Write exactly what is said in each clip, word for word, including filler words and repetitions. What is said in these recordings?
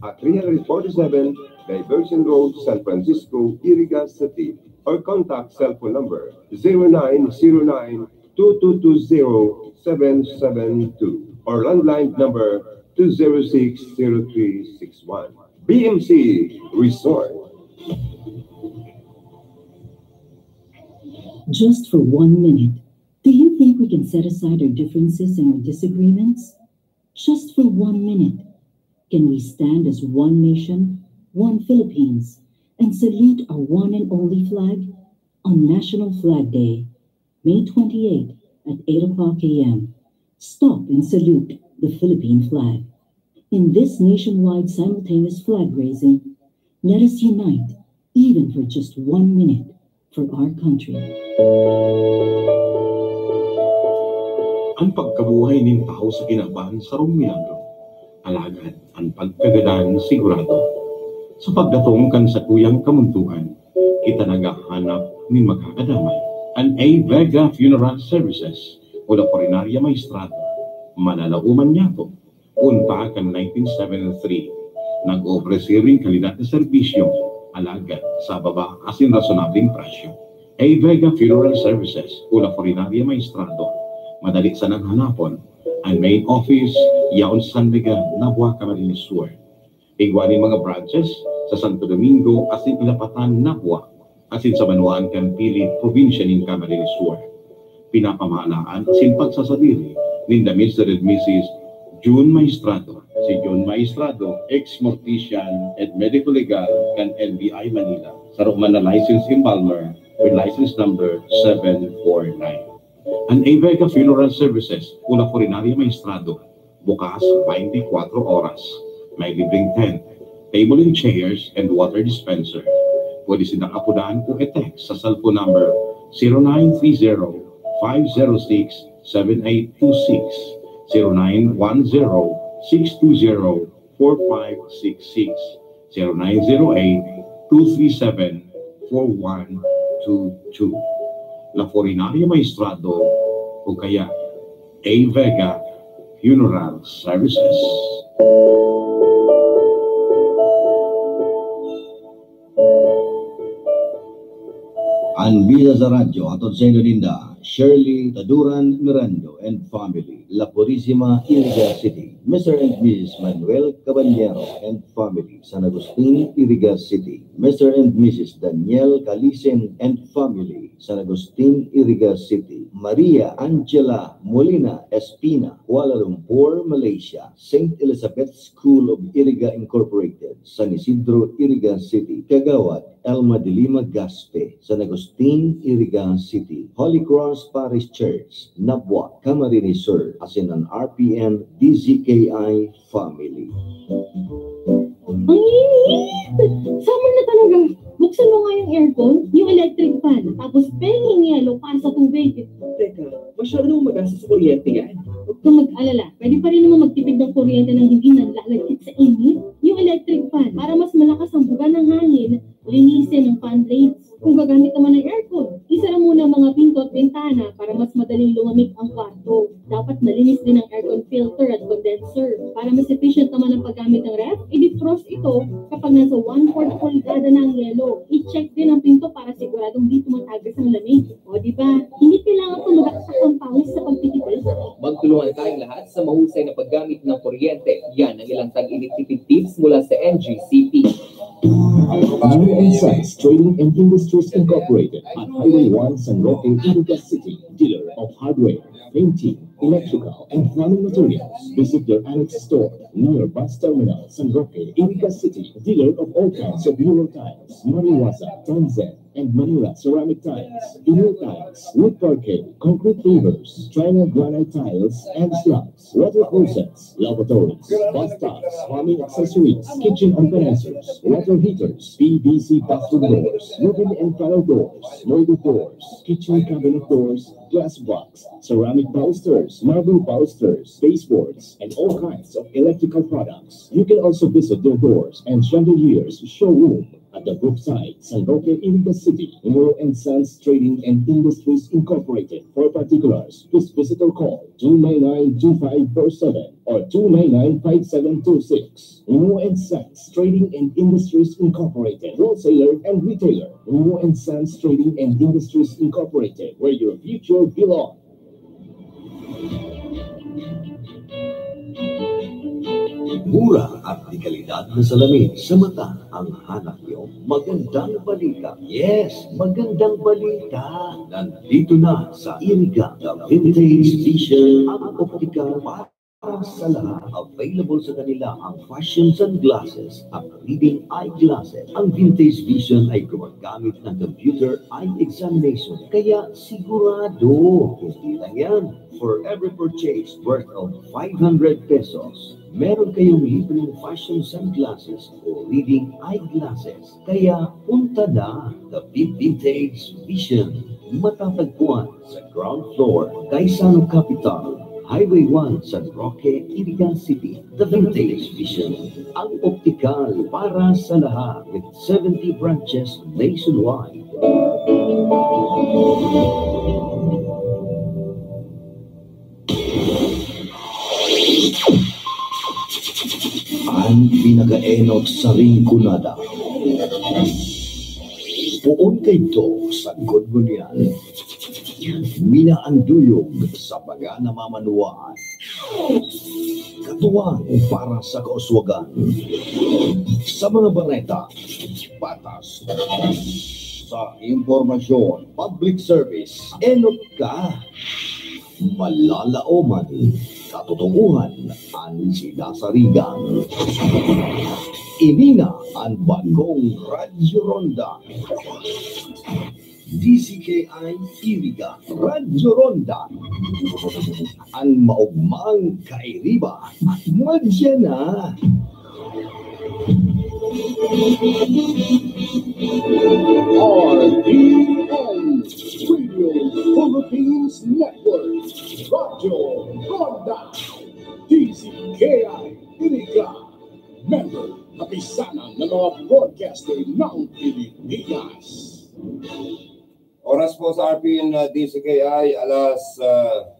at three forty-seven Diversion Road, San Francisco, Iriga City, or contact cell phone number zero nine zero nine two two two zero seven seven two or landline number two zero six zero three six one. B M C Resort. Just for one minute, do you think we can set aside our differences and our disagreements? Just for one minute, can we stand as one nation, one Philippines, and salute our one and only flag? On National Flag Day, May twenty-eighth at eight o'clock a m, stop and salute the Philippine flag. In this nationwide simultaneous flag raising, let us unite, even for just one minute, for our country. Ang pagkabuhay nin tawo sa kinaban sarong milagro. Alagad, an pagkagadan sigurado. Sa pagdatong kan sakuyang kamundoan, kita naghahanap nin magkakadamay. An A Vega Funeral Services o La Funeraria Maestrado, manalauman niyato. Unta kan nineteen seventy-three, nag-oofreser nin kalidad na serbisyo, alagad sa baba asin rasonableng presyo. A Vega Funeral Services o La Funeraria Maestrado, madali sanang hanapon. An main office yaon sa San Miguel, Nabua, Camarines Sur. Igwa nin mga branches sa Santo Domingo asin Ilapatan, Nabua, asin sa banwaan kan Pili, probinsya nin Camarines Sur. Pinapamahalaan asin pagsasadiri ninda Mister and Missus Jun Maestrado. Si Jun Maestrado, ex-mortician and medico legal kan N B I Manila, saro man na licensed embalmer with license number seven four nine. An Avega Funeral Services o La Funeraria Maestrado, bukas twenty-four oras. May libreng tent, table and chairs, and water dispenser. Pwede sindang apodan o i-text sa cellphone number zero nine three zero, five zero six, seven eight two six, zero nine one zero, six two zero, four five six six, zero nine zero eight, two three seven, four one two two. La Funeraria Maestrado o kaya A Vega Funeral Services. An Bisa sa Radyo hatod saindo ninda, Shirley Taduran Mirando and family, La Purisima, Iriga City. Mister and Missus Manuel Caballero and family, San Agustin, Iriga City. Mister and Missus Daniel Calisen and family, San Agustin, Iriga City. Maria Angela Molina Espina, Kuala Lumpur, Malaysia. Saint Elizabeth School of Iriga Incorporated, San Isidro, Iriga City. Kagawad Elma de Lima Gaspe, San Agustin, Iriga City. Holy Cross Parish Church, Nabua, Camarines Sur, asin an R P N D Z K I family. Ang init! Summer na talaga. Buksan mo nga yung aircon, yung electric fan, tapos pengeng yelo para sa tubig. Teka, masyado namang magastos sa kuryente yan. Huwag kang mag-alala. Pwede pa rin naman magtipid ng kuryente nang hindi nanlalagkit sa init. Yung electric fan, para mas malakas ang buga ng hangin, linisin ang fan blades. Kung gagamit naman ng aircon, isara muna ang mga pinto at bintana para mas madaling lumamig ang kwarto. Dapat malinis din ang aircon filter at condenser. Para mas efficient naman ang paggamit ng ref, i-defrost ito kapag nasa one-fourth pulgada na ang yelo. I-check din ang pinto para siguradong di tumatagas ang lamig. O, di ba? Hindi kailangan pa magkakapang pawis sa pagtitipid. Magtulungan tayong lahat sa mahusay na paggamit ng kuryente. Yan ang ilang tag-init tipid tips mula sa N G C P. New Insights Trading and Industries Incorporated at Highway one San Roque, Iriga City, dealer of hardware, painting, electrical, and plumbing materials. Visit their annex store near bus terminal, San Roque, Iriga City, dealer of all kinds of Euro tiles, Mariwaza, Tanzan, and Manila ceramic tiles, Euro tiles, wood parquet, concrete pavers, China granite tiles, and slabs, water closets, lavatories, bathtubs, plumbing accessories, kitchen organizers, water heaters, P V C bathroom doors, wooden and panel doors, molded doors, kitchen cabinet doors, glass box, ceramic balusters, marble balusters, baseboards, and all kinds of electrical products. You can also visit their doors and chandeliers showroom. At the Brookside, San Roque, Iriga City, Humuro and Sons Trading and Industries Incorporated. For particulars, please visit or call two nine nine two five four seven or two nine nine five seven two six. Humuro and Sons Trading and Industries Incorporated, wholesaler and retailer. Humuro and Sons Trading and Industries Incorporated, where your future belongs. Mura at dekalidad na salamin sa mata ang hanap niyo. Magandang balita. Yes, magandang balita. Nandito na sa Iriga, The Vintage Vision, ang optical para sa lahat. Available sa kanila ang fashion sunglasses at reading eyeglasses. Ang Vintage Vision ay gumagamit ng computer eye examination, kaya sigurado. Hindi lang yan. For every purchase worth of five hundred pesos, meron kayong libreng fashion sunglasses o reading eyeglasses. Kaya punta na, The Vintage Vision. Matatagpuan sa ground floor, Gaisano Capital, Highway one, San Roque, Iriga City. The Vintage Vision, ang optical para sa lahat, with seventy branches nationwide. Ang pinakaenot sa ringkunada. Poon kaidto sa Gudgulian. Minaanduyog sa mga namamanuan. Katuwang para sa kauswagan. Sa mga bareta, patas. Sa impormasyon, public service, enot ka. Malalaoman, katotohanan an sinasarigan. Ini na an bagong Radyo Ronda. D C K I Iriga, Radyo Ronda. An maogmang kairiba, madya na. R P N Radio Philippines Network, Radyo Ronda, D C K I Iriga, member, kapisanan ng mga broadcaster ng Pilipinas. Oras po sa R P N, uh, D C K I, alas, uh,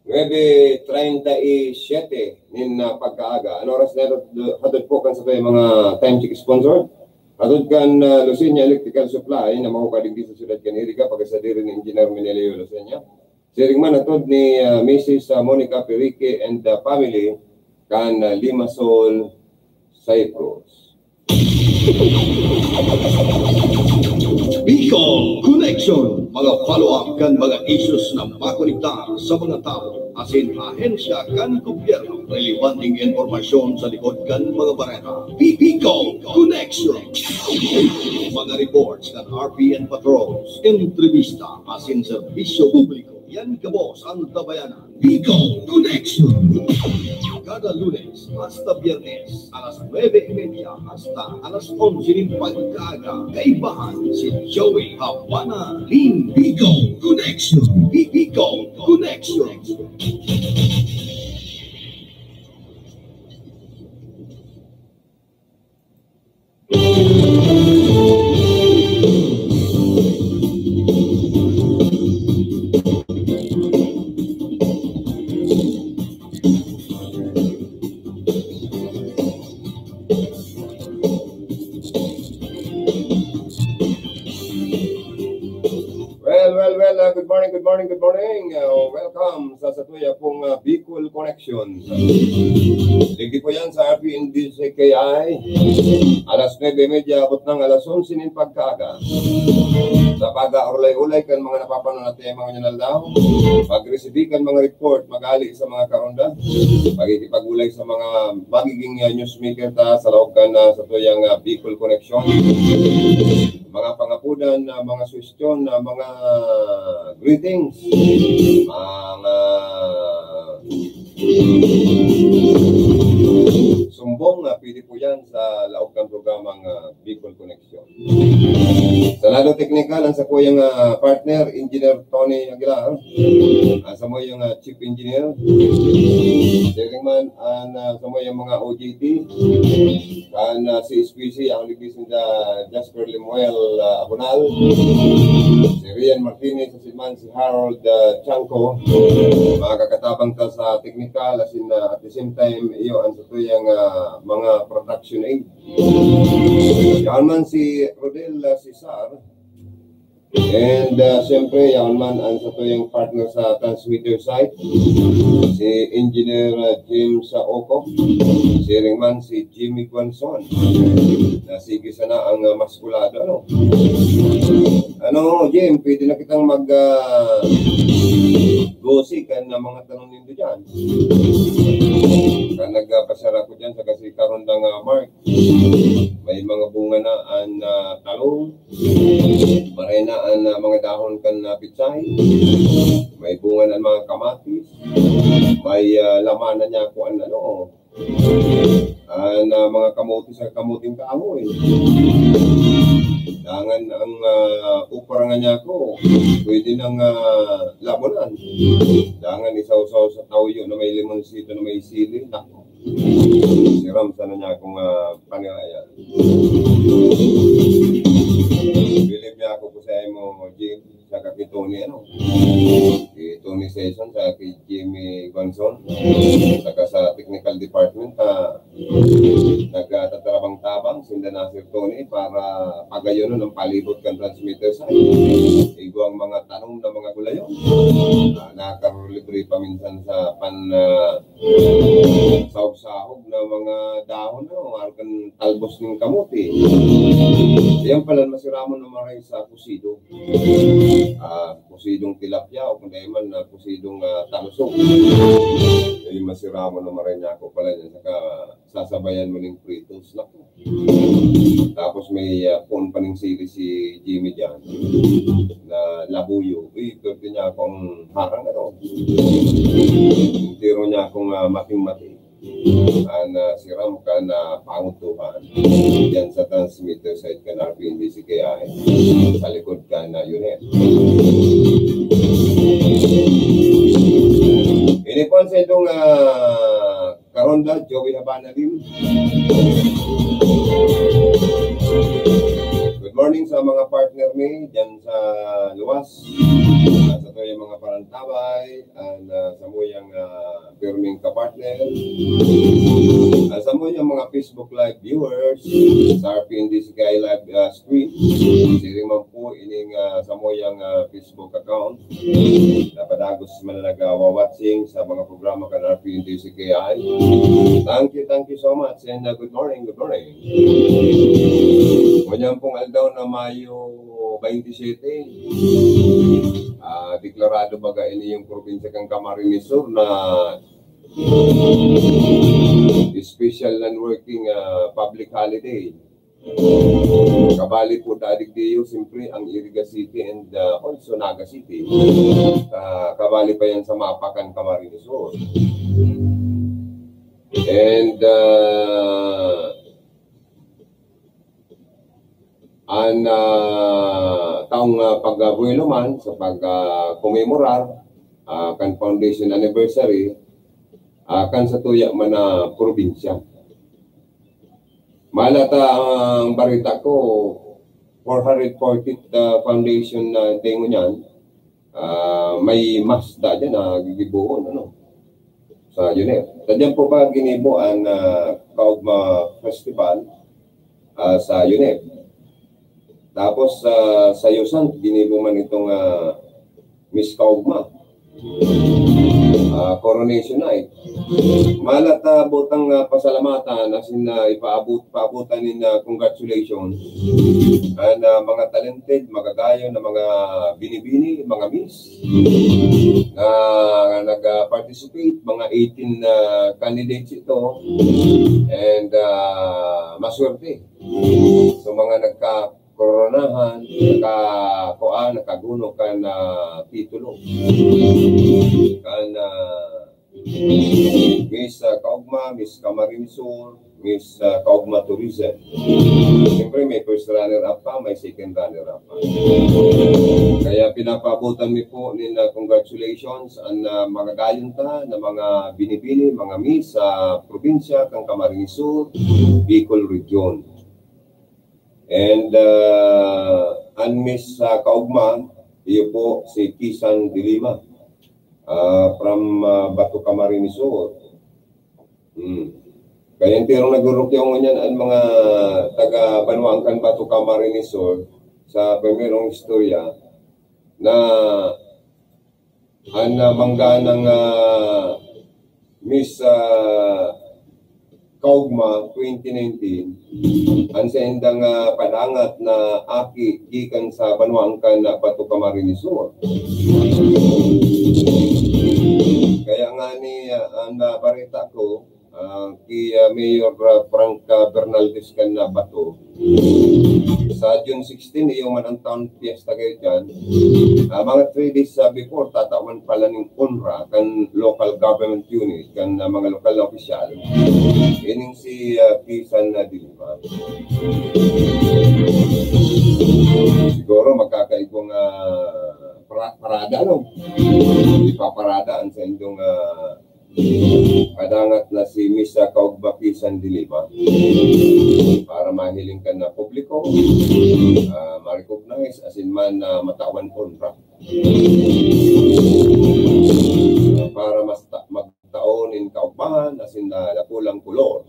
nuebe treinta y siete nin, uh, pagkaaga. An oras na hatod po kan satuyang mga time check sponsor. Hatod kan, uh, Lucinia Electrical Supply na mahukad digdi sa siyudad kan Iriga, pagkasadiri ni Engineer Menelio Lucinia. Siring man hatod ni, uh, Missus, uh, Monica Perique and, uh, family kan, uh, Limassol, Cyprus. Bicol Connection, mga follow-up kan mga issues na makonektar sa mga tawo asin ahensya kan gobyerno. Relevanteng impormasyon sa likod kan mga bareta. Bi-, Bicol Connection. Mga reports kan R P N patrols, entrevista asin serbisyo publiko. Yan gabos an tabayanan. Bicol Connection. Kada Lunes hasta Biyernes, alas nuebe y media hasta alas onse nin pagkaaga. Kaibahan si Joey Habana Lim. Bicol Connection. Bi-, Bicol Connection. Well, well, well, uh, good morning, good morning, good morning. Uh, welcome sa satuya pong, uh, Bicol Connection. Digdi po yan sa R P N D C K I. Alas nuebe y media, abot ng alas onse nin pagkaaga. Sa pag-aurulay-ulay kan mga napapanon at mga nyan aldaw, pag-resibi kan mga report, mag-ali sa mga karonda, pagkikipag-ulay sa mga magiging, ah, newsmaker ta sa laog kan, ah, satuyang, ah, Bicol Connection. Mga pangapodan, ah, mga suhestyon, ah, mga greetings, mga sumbong, ah, pwede po yan sa laog kan programang, ah, Bicol Connection. Sa lado teknikal, ang sakuyang, ah, partner, Engineer Tony Aguilar. Ang samuyang, ah, Chief Engineer. Siring man, ang, ah, samuyang mga O J T. Kan, ah, C S P C, ang ligis ni, ah, Jasper Lemuel, ah, Abonal. Si Rian Martinez, si man, si Harold, ah, Chanco. Mga kakatabang ta sa teknikal, as in, ah, at the same time, iyo, ang satuyang, ah, mga production aid. Yan man si Rodel, ah, Cesar. And, ah, siyempre, yan man ang satuyang partner sa transmitter site, si Engineer, ah, James, ah, Oco. Siring man si Jimmy Guanzon. Na sige sana ang, ah, maskulado, ano? Ano, Jim, pwede na kitang mag, ah, gosi kan na mga tanong nindo dyan. Kan nagpasyar ako dyan sa kasi karon lang, ah, Mark. May mga bunga na an, ah, talong. Maray na an, ah, mga dahon kan, ah, pitsay. May bunga na an mga kamatis. May, ah, laman na niya kung ano. An, ah, mga kamote sa kamuting kahoy. Dangan ang, ah, kupara nga niya ko, pwede nang, ah, labonan. Dangan isawsaw sa tawyo na may limonsito na may sili. Nako. Siram sana niya akong, ah, paniraya. Bilib niya ako po sa imo, Jim, sa kaki Tony, ano? Si Tony Saison, sa kay Jimmy Gonzon, saka sa technical department, ah, nagtatarabang-tabang, sinda na Sir Tony, para pagayonon ang palibot kan transmitter sa igwang mga tanom na mga gulayon. Ah, nakakalibre pa minsan sa pan, ah, sahog-sahog na mga dahon, ano, arog kan talbos ning kamote. Yan pala, masiramon na maray sa kusido. Ah, kusidong tilapia o kung dahil man na kusidong, ah, talusog. Ay, masiramon na maray niya ako pala niya. Saka sasabayan mo ning fritos. Naku. Tapos may, ah, puon pa ning sili si Jimmy dyan na labuyo. Uy, pwerte niya akong harang, ano. Tiro niya akong, ah, mating-mati. An, ah, siram kan, ah, pangutuhan. Diyan sa transmitter side kan R P N D C K I. Sa likod kan, ah, unit. Ini po ang sa itong, ah, Karonda, Joey Habana Lim. Good morning sa mga partner mi dyan sa luwas. Ah, sa to yung mga parantabay, and, ah, sa mo yung, ah, pirming kapartner. At sa mo yung mga Facebook Live viewers, sa R P N D C K I Live, ah, screen. Siring man po ining, ah, sa mo yung, ah, Facebook account. Napadagos man na nag-watching sa mga programa kan R P N D C K I. Thank you, thank you so much, and, uh, good morning, good morning. Ngunyan pong aldaw na Mayo twenty-seven, ah, deklarado baga ini yung probinsya kan Camarines Sur na special non-working, ah, public holiday. Kabali po dadig diyo, siyempre, ang Iriga City and, uh, also Naga City. Ah, kabali pa yan sa mapa kan Camarines Sur. And, uh, an, uh, taong, uh, pag-abuelo man sa pag, uh, komemorar, uh, kan foundation anniversary, uh, kan sa tuya man na probinsya. Mala ta ang barita ko, four hundred fortieth, ah, foundation na day ngunyan, ah, may mass da dyan na gigibohon, ano, sa UNEP. Sa dyan po ba ginibo ang, ah, Kaugma Festival, ah, sa UNEP? Tapos, ah, sa Yusan, ginibo man itong, ah, Miss Kaugma, ah, Coronation Night. Mala ta butang, ah, pasalamatan, as in, ah, ipaabot, paabutan nin, ah, congratulations. An, ah, mga talented, magagayon na mga binibini, mga miss, na nag-participate, mga eighteen na candidates ito. And, ah, maswerte. So, mga nagka-, koronahan, naka-, kuan, nakaguno kan, ah, titulo. Kan, ah, Miss, ah, Kaugma, Miss Camarines Sur, Miss, ah, Kaugma Tourism. Siyempre, may first runner-up pa, may second runner-up pa. Kaya pinapaabotan mi po nin, ah, congratulations an, ah, mga gayon ta na mga binibini, mga Miss sa probinsya kan Camarines Sur, Bicol Region. And, ah, an Miss, ah, Kaugma, iyo po si Kisan de Lima, ah, from, ah, Bato, Camarines Sur. Hmm. Kaya enterong nagurukyaw ngunyan an mga taga banwaan kan Bato, Camarines Sur sa primerong istorya na an, ah, mangganang, ah, Miss, ah, Kaugma twenty nineteen, an saindang, ah, padangat na aki gikan sa banwaan kan, ah, Bato, Camarines Sur. Kaya nga ni, ah, an, ah, bareta ko, ah, ki, ah, Mayor, ah, Frank, ah, Bernaldez kan, ah, Bato. Sa June sixteen, iyo man an town fiesta kayo dyan. Ah, mga three days, ah, before, tatawan pala ning onra kan local government unit, kan, ah, mga lokal na opisyal. Ining si, ah, Kisan na Diliman. Siguro magkakaibang, ah, para-, parada, no? Ipaparada an saindong, ah, padangat na si Miss, ah, Kaugma Kisan de Lima para mahiling kan, ah, publiko, ah, ma-recognize, asin man, ah, matawan onra. Ah, para mas ta-, magtao nin kaugmahan, asin na dakulang kolor.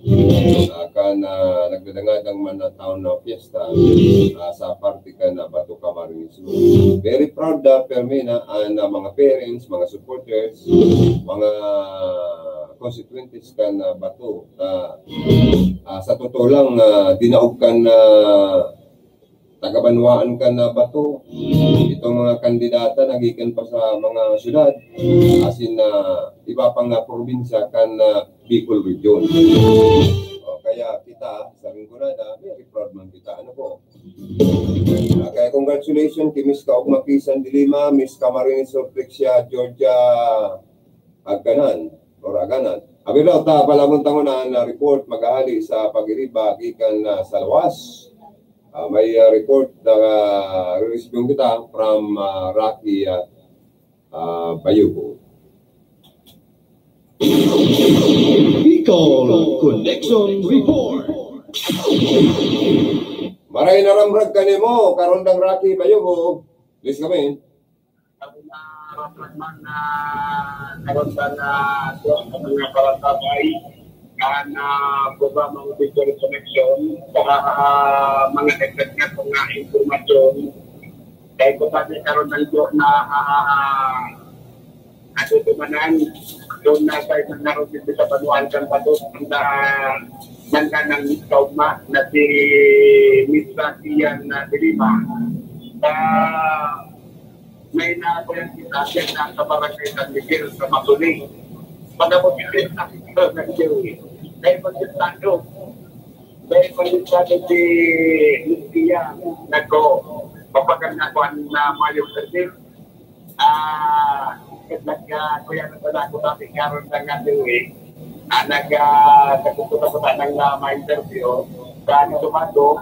Ah, kan, ah, nagdadangadang man na taon na fiesta, ah, sa parte kan, ah, Bato, Camarines Sur. Very proud, ah, permi na an, ah, mga parents, mga supporters, mga constituentes kan, ah, Bato. Ah, ah, sa totoo lang, ah, dinaog kan, ah, taga-banwaan kan, ah, Bato. Itong mga kandidata nagikan pa sa mga syudad, asin na iba pang, ah, probinsya kan, ah, Bicol Region. O, kaya kita, sa Rinconada, very proud man kita. Ano po? Ah, kaya congratulations kay Miss Kaugma Kisan de Lima, Miss Camarines Sur Trixia Georgia Agkanan, or Aganan. Abi daw ta, palabon tango na, na report maghahali sa pag-iriba gikan na sa lawas. Ah, may, ah, report na, ah, re-receive kita from, ah, Rocky, ah, ah, Bayugo. Bicol Connection Report. Maray na ramrag kanimo, Karondang Rocky Bayugo. Please kami. Sabi na, Rockman, na karon pa na sa mga kawatabay, ang, ah, programa ng Bicol Connection, sa, ah, mga dagdag na mga impormasyon, dahil ko sabi karon ng Diyos na, ah, natutumanan, doon na sa isang naroon dito sa Banuan, San Patos, ang, ah, nangganang kaugma na si Miss Racian na Dilima. Sa may na ako yung sitasiyan na sa Barangay San Miguel, sa Matuling. Pagkabot yung sitasiyan ng Joey, dahil magsitado, dahil magsitado si Lucia, nagko, mapaganda ko ang, ah, mayong service. Ah, nag, ah, kuya, nagdala ko sa ating karon na nga, Joey. Ah, nag, ah, nagpupunta ko sana ng, ah, ma-interview. Sa ano, tumato,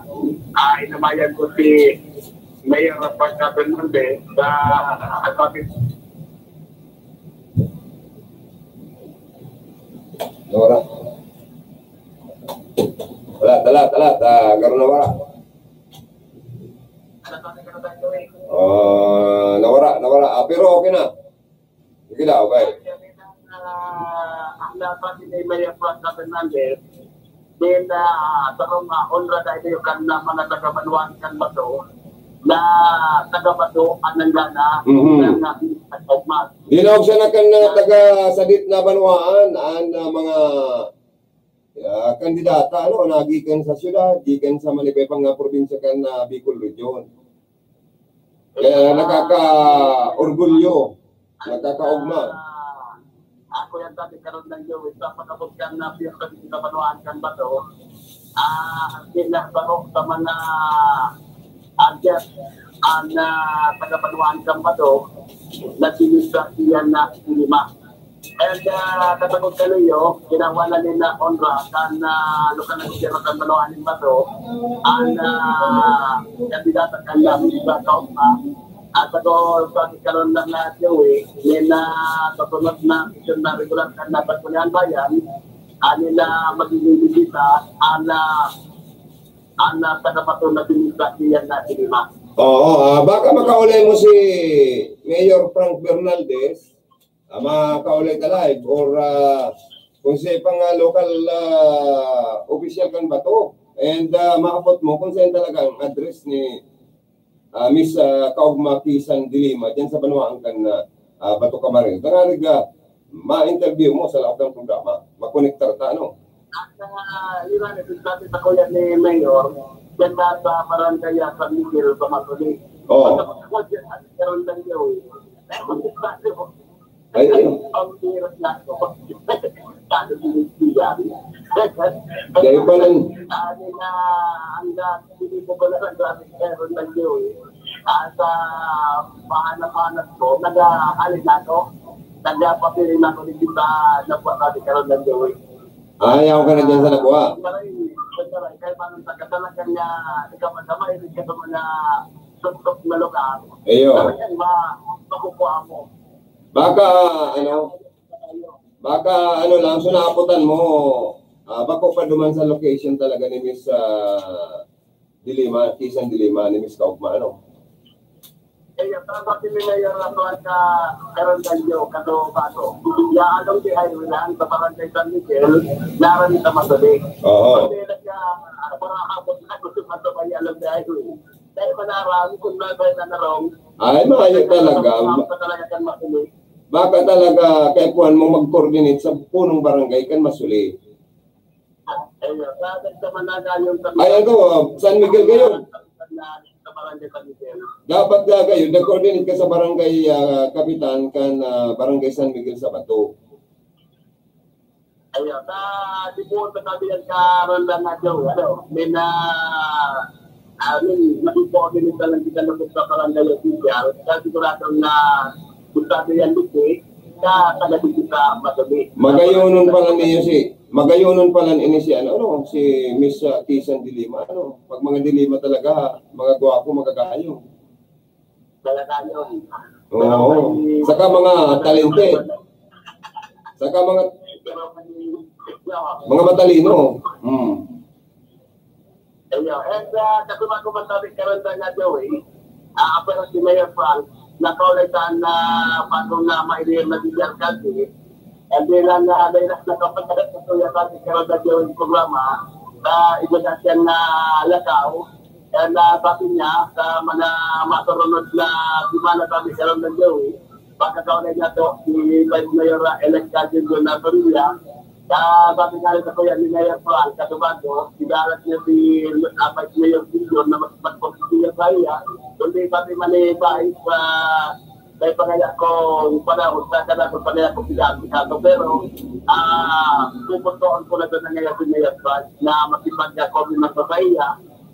ah, inamayan ko si Mayor Rafael Fernandez sa, ah, sabi, Nawara. Wala, wala, wala. Ah, garo nawara. Ah, nawara, nawara. Ah, pero okay na. Sige na, okay. Ah, ang dapat ni Mayor Frank Fernandez, din, ah, tarong, ah, honra dahil yung kan, ah, mga taga-Banuan kan Bato, na taga-Bato, ang nanggana, Mhm. ng, ah, Kaugma. Dinaog siya na kan, ah, taga-Sadit na banwaan, an, ah, mga, ah, kandidata, ano, nagikan sa syudad, gikan sa manibay pang, ah, probinsya kan, ah, Bicol Region. Kaya nakaka-orgulyo, nakakaugma. Ah, ako yan dati karon ng Diyos, sa pagkabot kan na piyesta dito sa Banuan kan Bato. Ah, pinasarok sa mga agyat ang, ah, taga-Banuan kan Bato, nagsinistra siya na lima. And uh, katapos kaniyo, ginawa na nila honra kan uh, lokal na gobyerno kan Banwaan nin Bato, ang uh, kandidata kan Labis sa Kaugma. At ako, sa karon lang na Joey, may na kasunod na sesyon na regular kan Sangguniang Bayan, ang nila magiging bisita, ang uh, ang uh, tagapato na binisita diyan na si Lima. Oo, ah, baka makaulay mo si Mayor Frank Bernaldez, ah, makaulay ka live or ah, kung sa pang ah, local ah, official kan Bato. And ah, maabot mo kung saan talaga ang address ni ah, Miss ah, Kaugma Kisan Dilima, dyan sa Banwaan kan ah, ah, Bato Camarines. Tangarig ah, ma-interview mo sa laog kan programa. Makonektar ta, ano? At uh, yun ang nagsasabi sa kuya ni Mayor, dyan na sa barangay ah, San Miguel, sa Masuli. Oo. Pagkapag-, karon lang yun. Ay, ay. Ang hirap na ako. Paano binibigyan? Dahil pala, Ano na, ang dami, hindi ko pala ang dami, meron lang yun. At sa pahanap-hanap ko, nag-aalis na ako. Nagpapili na ako dito sa Labuan, sabi, karon lang yun. Ay, ako ka na dyan sa Labuan. Maray, maray, kaya paano sa katalagan niya, ikaw man sa mahilig ka sa mga suntok na lugar. Iyo. Talagang ma-, makukuha mo. Baka, ano, baka, ano lang, sunapotan mo, ah, bako pa duman sa location talaga ni Miss ah, Dilima, Kisan Dilima, ni Miss Kaugma, ano? Eh, yung sabi ni Mayor Rafael ka, karon lang yun, kato, kato. Ya, along di highway lang, sa barangay San Miguel, naran sa Masuli. Oo. Pwede na siya, ah, para habot na gusto pa sa may along di highway. Dahil manarang, kung nabay na narong, Ay, maayo talaga. Sa talaga kan Masuli. Baka talaga, kaipuhan mo mag-coordinate sa punong barangay kan Masuli. Ayun, sa, sa Managayon, sa Ay, ano, San Miguel kayo? Sa barangay San Miguel. Dapat nga kayo, nag-coordinate ka sa barangay ah, kapitan kan ah, barangay San Miguel sa Bato. Ayun, sa Cebu, sa sabi yan, karon lang nga daw, ano, may na, I mean, nag-coordinate na lang kita lubos sa barangay official. Kasi sigurado na, kung sabi yan, Lupe, sa taga dito sa Masuli. Magayonon pala niyo si, magayonon pala ini si, ano, ano, si Miss ah, Kisan Dilima, ano. Pag mga Dilima talaga, mga gwapo, magagayo. Magagayo. Oo. Saka mga talented. Saka mga, mga matalino. Hmm. Ayun. And uh, kasi bago masabi karon sa nga Joey, uh, pero si Mayor Frank, nakaulay sa na bagong na mailihim na si alkalde, and then ang uh, dahil nakapagkalat sa Kuya Frank, karon sa Joey programa, sa iba na siyang uh, lakaw, and uh, sabi niya, sa mga masurunod na semana sabi karon sa Joey, pagkakaulay niya to, si Vice Mayor uh, Elect Cajun Donato Villa, Sa sabi nga rin sa kuya ni Mayor Frank, katubago, sigarat niya si Abay Mayor Senior na mas magpagpapilya sa iya. Kundi sabi man ni Vice, ah, may pangaya kong panahon sa kanakot panaya ko sila ang sikaso. Pero, ah, pupuntoon ko na doon ang ngayon si Mayor Frank na makipag-comment man sa iya.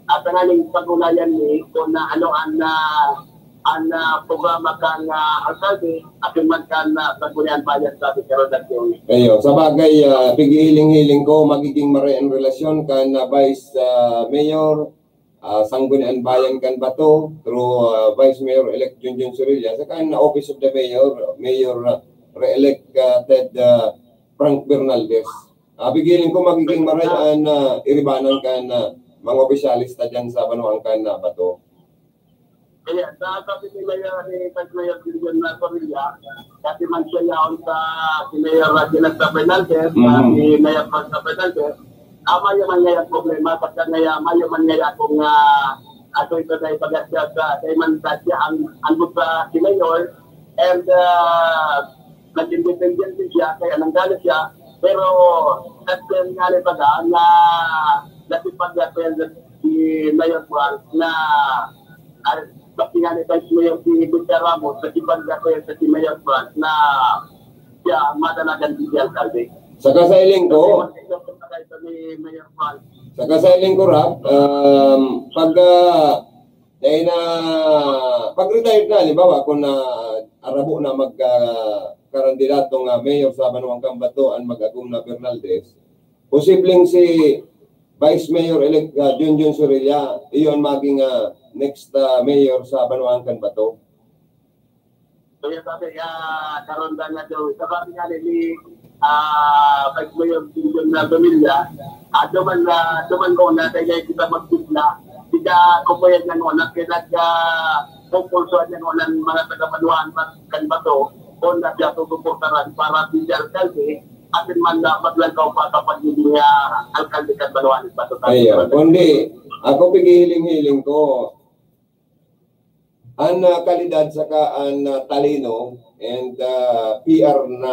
At ang aling pag-ulayan ni kung na ano ang ah, an ah, programa kan ah, alkalde, asin man kan ah, Sangguniang Bayan sa Bicaro del Sur. Ayo, sa bagay, ah, pigihiling-hiling ko, magiging maray ang relasyon kan ah, Vice ah, Mayor, ah, Sangguniang Bayan kan Bato, through ah, Vice Mayor-elect Junjun Sorilla, saka ang Office of the Mayor, Mayor ah, re-elect ah, Ted ah, Frank Bernaldez. Ah, pigihiling ko, magiging maray an ah, iribanan kan ah, mga opisyalis ta dyan sa Banwaan kan ah, Bato. Kaya sa sabi ni Mayor ni Vice Mayor Gillian na pamilya, dati man siya yaon sa si Mayor Radyo Nagsa Fernandez, Mhm. si Mayor Franz Fernandez, ama niya man ngayon problema, pagka ngayon, mayo man ngayon akong uh, ato ito na ipagasya sa kay man sa siya ang ambot sa si Mayor, and uh, nag-independiente siya, kaya nanggaling siya, pero kasi nga ni baga na nasipag niya si Mayor Franz na Ay, pati nga ni Vice Mayor si Victor Ramos, sa Kibanda ko yan sa si Mayor Franz na siya ang madanagan si alkalde. Sa kasailing ko, Kasi magkaiba sa ni Mayor Franz. Sa kasailing ko, Rap, um, pag, ah, dahil na, pag retired na, halimbawa, kung na, arabo na mag, ah, kandidato nga mayor sa Banwang Cambato, an mag-agom na Bernaldez, posibleng si Vice Mayor-elect, ah, Junjun Sorilla, iyo an maging, ah, next, ah, mayor sa Banwang Cambato. Kaya sabi nga, karon na nga daw, sa sabi nga ni, ah, Vice Mayor Junjun na pamilya, ah, duman na, duman ko na, kaya kita magsigla. Sika, kung kaya niya nga, na pinag, ah, pupulsuhan niya nga, ng mga taga-Banwang, kan Bato, kung na siya susuportaran para si alkalde, atin man na maglangkaw pa sa pagiging, ah, alkalde kan Banwang, Bato. Ayun, kundi, ako pigihiling-hiling ko, an, ah, kalidad saka an, ah, talino and, ah, P R na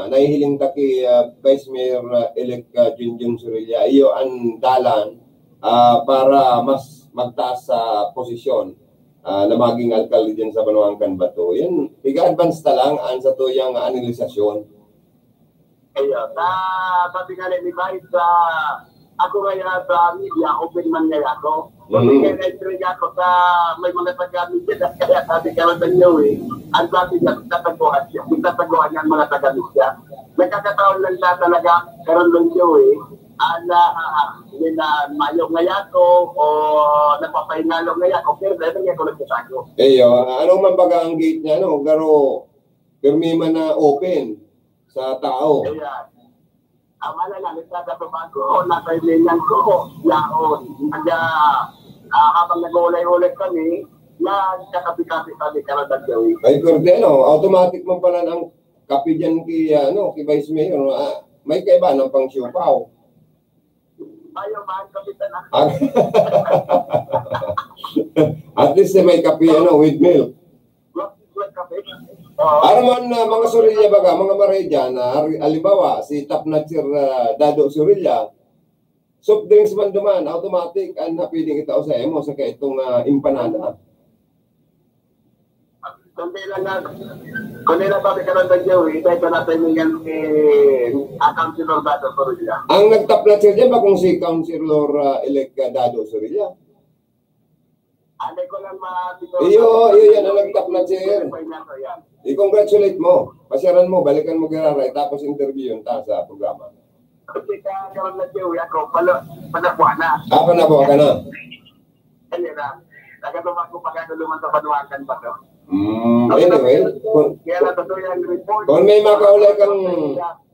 nahihiling ta ki, ah, Vice Mayor, ah, elect, ah, Junjun Sorilla, iyo an dalan, ah, para mas magtaas sa posisyon, ah, na maging alkalde diyan sa Banwang Cambato. Yan, iga-advance ta lang an satuyang analisasyon. Ayun. Sa, sabi nga ni Vice, sa, ako nga yan sa media, open man nga ako. Kung Mm. may kaya na ako sa may mga taga-media, kaya sabi ka lang sa inyo eh, ang sabi niya, tataguan siya. Tataguan niya ang mga taga-media. Nagkakataon lang siya talaga, karon lang siya eh. Ang, ah, hindi na mayo nga ako, o nagpapahingalo nga ako, pero dahil nga ako nagtatago. Eyo, ano man baga ang gate niya, no? Pero pirmi man na open sa tao. Ayan. Ang wala lang, nagtatago ako, nasa ilingan ko, yaon. Kaya, ah, habang nag-uulay-ulay kami, nagkakapi-kapi kami, karon lang gawin. Ay, pwede, no? Automatic man pala ang kape dyan kay, ano, kay Vice Mayor, no? Ah, may kaiba ng pang siopaw. Ayaw, mahal kapitan, ah. Ah. At least, eh, may kape, ano, with milk. With, with kape. Oo. Ano man, ah, mga Sorilla baga, mga maray dyan, ah, hari-, halimbawa, si Top Notcher, ah, Dado Sorilla, soft drinks man duman, automatic, an na pwedeng itao sa imo, saka itong, ah, empanada. Kundi lang na, kundi lang sabi ka ng Joey, dahil ka natin yung, eh, ah, Councilor Dado Sorilla. Ang nag-Top Notcher dyan ba kung si Councilor, ah, elect, ah, Dado Sorilla? Ano ko lang ma-, Iyo, iyo yan, ang nag-Top Notcher. Yan. I-congratulate mo. Pasyaran mo, balikan mo, Gerara, tapos interviewin ta sa programa. Kasi ka, karon na siya, uwi ako. Pala, panabuhan na. Ah, panabuhan ka na. Ayun na. Nagkatumak ko pag ano, luman sa Banwang Cambato. Mm, anyway, kung, kaya na totoo yung report. Kung may makaulay kang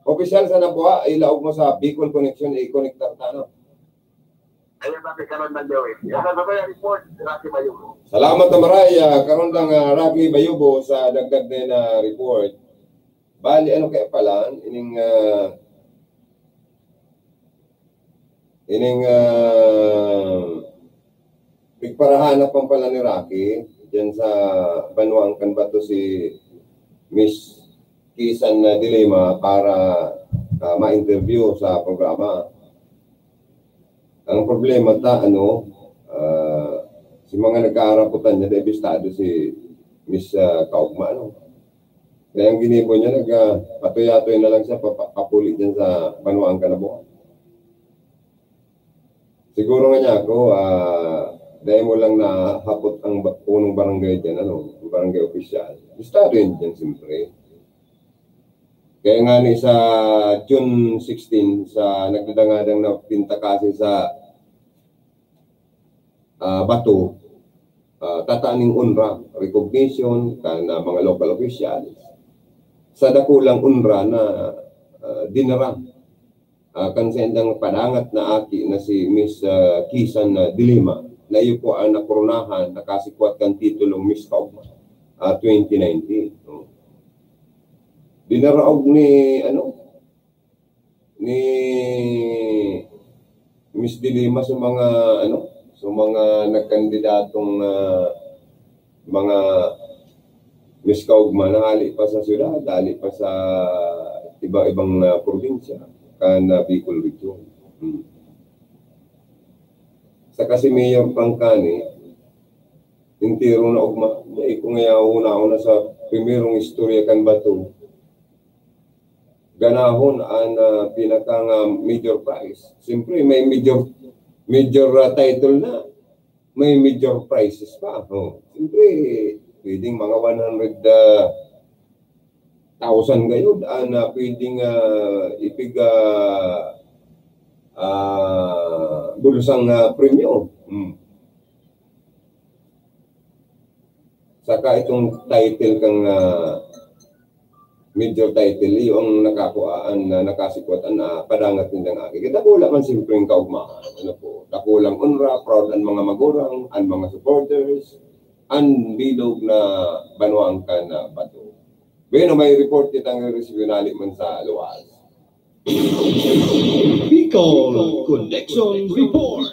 opisyal sa Nabua, ilaog mo sa Bicol Connection, i-connect ta, ano? Ayun, sabi, karon na, Joey. Kaya na totoo yung report, Rocky Bayubo. Salamat na maray, ah, karon lang, ah, Rocky Bayubo sa dagdag na, ah, report. Bali, ano kaya pala, ining, ah, ining, ah, pigparahanap man pala ni Rocky, dyan sa Banwang Cambato si Miss Kisan na Dilema para, ah, ma-interview sa programa. Ang problema ta, ano, ah, si mga nagkaaraputan niya, dai bistado si Miss, ah, Kaugma, ano. Kaya ang ginibo niya, nag, ah, patoy-atoy na lang siya, papa-, papuli dyan sa Banwang Cambato. Siguro nga niya ako, ah, dai mo lang nahapot ang ba-, punong barangay dyan, ano, ang barangay opisyal. Bistado yun dyan, siyempre. Kaya nga ni sa June sixteen, sa nagdadangadang na pinta kasi sa, ah, Bato, ah, tataning onra, recognition, kan, ah, mga local officials. Sa dakulang onra na, ah, dinara, ah, kan saindang padangat na aki na si Miss, ah, Kisan na Dilima, na iyo po ang nakoronahan, nakasikwat kan titulong Miss Kaugma, ah, twenty nineteen. Oh. Dinaraog ni, ano, ni Miss Dilima sa mga, ano, sa mga nagkandidatong, ah, mga Miss Kaugma na hali pa sa syudad, hali pa sa iba-ibang, ah, probinsya, kan, ah, Bicol Region. Hmm. Saka si Mayor Pangkani, entero na ugma. Dai ko nga yaon na sa primerong istorya kan Bato. Ganahon an, ah, pinaka nga major prize. Siyempre, may major, major, ah, title na. May major prizes pa. Oh, siyempre, pwedeng mga one hundred, ah, thousand gayud an, ah, pwedeng, ah, ipig, ah, ah, bulsang, ah, premyo. Hmm. Saka itong title kang, ah, major title, iyo ang nakakuhaan na nakasikwat an, ah, padangat nindang aki. Dakula man siyempre ang kaugmahan. Ano po, dakulang onra, proud an mga magurang, an mga supporters, an bilog na banwaan kan, ah, bato. Bueno, may report kitang re-receive nali man sa luwas. Bicol Connection Report.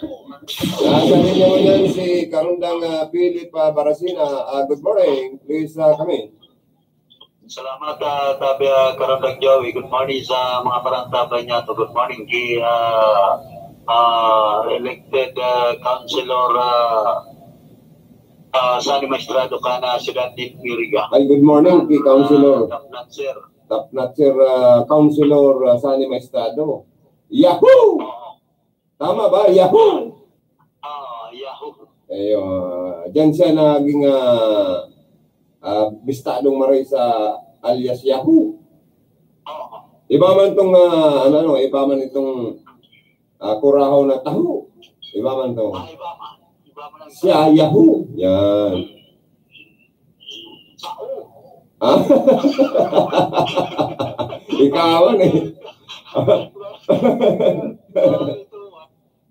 Nasa linya mo yan si Karundang, ah, Philip, ah, Barasina. Ah, good morning. Please, ah, come in. Salamat, ah, Tabi, ah, Karandang Joey. Good morning sa mga parantabay niya to. Good morning kay, ah, ah, elected, ah, councilor, ah, ah, Sunny Maestrado ka na siyudad ni Iriga. Ay, good morning kay Councilor. Ah, Top notcher. Top notcher, ah, Councilor, ah, Sunny Maestrado. Yahoo! Oo. Tama ba? Yahoo! Ah, Yahoo. Ayo, ah, diyan siya naging, ah, ah, bistadong maray sa alias Yahoo. Oo. Iba man tong, ah, ano, ano, iba man itong, ah, kurahaw na taho. Iba man to. Ah, iba man. Iba man ang Siya, Yahoo. Yan. Sao. Ah? Ikaw, ano eh?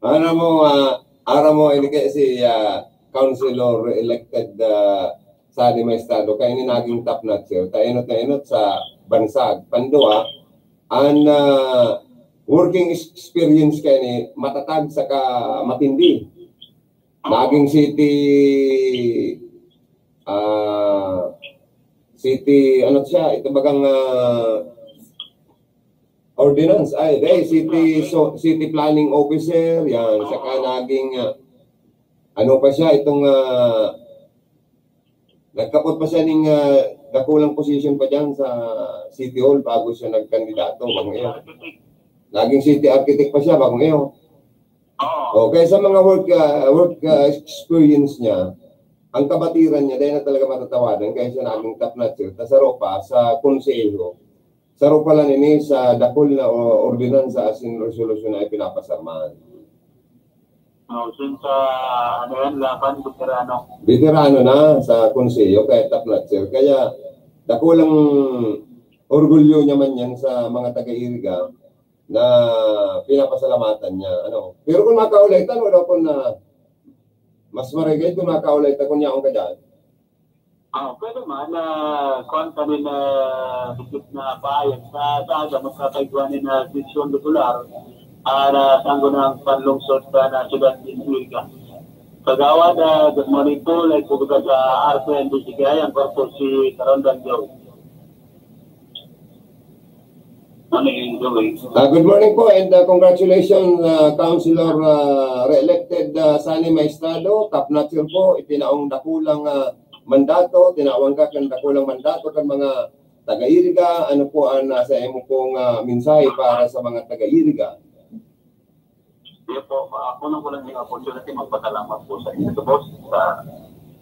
Ano mo, ah, aram mo, ini kaya si, ah, Councilor elected, ah, Sunny Maestrado, kaya ini naging top notcher. Ta enot na enot sa bansa. Pandua, an, ah, working ex-, experience kaya ini matatag saka matindi. Naging city, ah, city, ano siya, ito bagang, ah, ordinance, ay, dahil city, so, city planning officer, yan, saka naging, ah, ano pa siya, itong, ah, nagkapot pa siya ning, ah, dakulang position pa dyan sa City Hall bago siya nagkandidato, bang iyo. Naging city architect pa siya, bang iyo. Oo. O, kaya sa mga work, ah, work, ah, experience niya, ang kabatiran niya, dahil na talaga matatawadan, kaya siya naging top notcher, ta saro pa sa konseho. Saro pa lang ini sa dakul na o-, ordinansa asin resolusyon na ipinapasar man. Oh, since, ah, ano yan, laban, veterano. Veterano na sa konseho, kaya top notcher. Kaya dakulang orgulyo niya man yan sa mga taga-Iriga na pinapasalamatan niya. Ano? Pero kung makaulay ta, wala ko na mas marigay kung makaulay ta kung yaon ka dyan. Ah, pwede man na kuwan kami na dikit na paayag sa, sa aga, magkakaigwa ni na desisyon regular, ah, na tanggo ng panlungsod sa na siyudad ng Iriga. Kagawad, ah, good morning po. Live po kita sa R P N D C K I, ang korpo si Karondang Joe. Morning, Joey. Ah, good morning po and, ah, congratulations, ah, Councilor, ah, re-elected, ah, Sunny Maestrado, top notcher po, itinaong dakulang, ah, mandato, tinawang ka kan dakulang mandato kan mga taga-Iriga. Ano po ang nasa imo pong, ah, mensahe para sa mga taga-Iriga? Iyo po, ah, unang-una yung opportunity, magpasalamat po sa inyo, boss, sa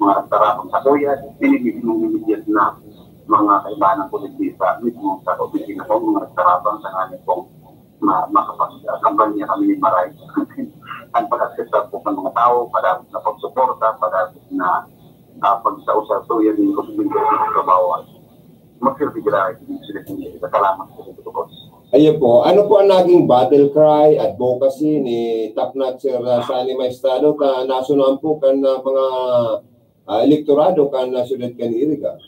mga nagtarabang sa kuya, ini mismong immediate na mga kaibahan ng police sa mismo sa opisina po, mga nagtarabang sa ngayon po, ma-, makapagkampanya kami ni Maray. Ang pag-accept po ng mga tao, para na pagsuporta, para na, ah, pag sa usa, tuyan yung posibleng trabaho. Magsilbi sila, sila, sila. Salamat po, boss. Ayun po. Ano po ang naging battle cry, advocacy ni Top Notcher, ah, Sunny Maestrado ta nasunuan po kan, ah, mga, ah, elektorado kan, ah, siyudad kan Iriga?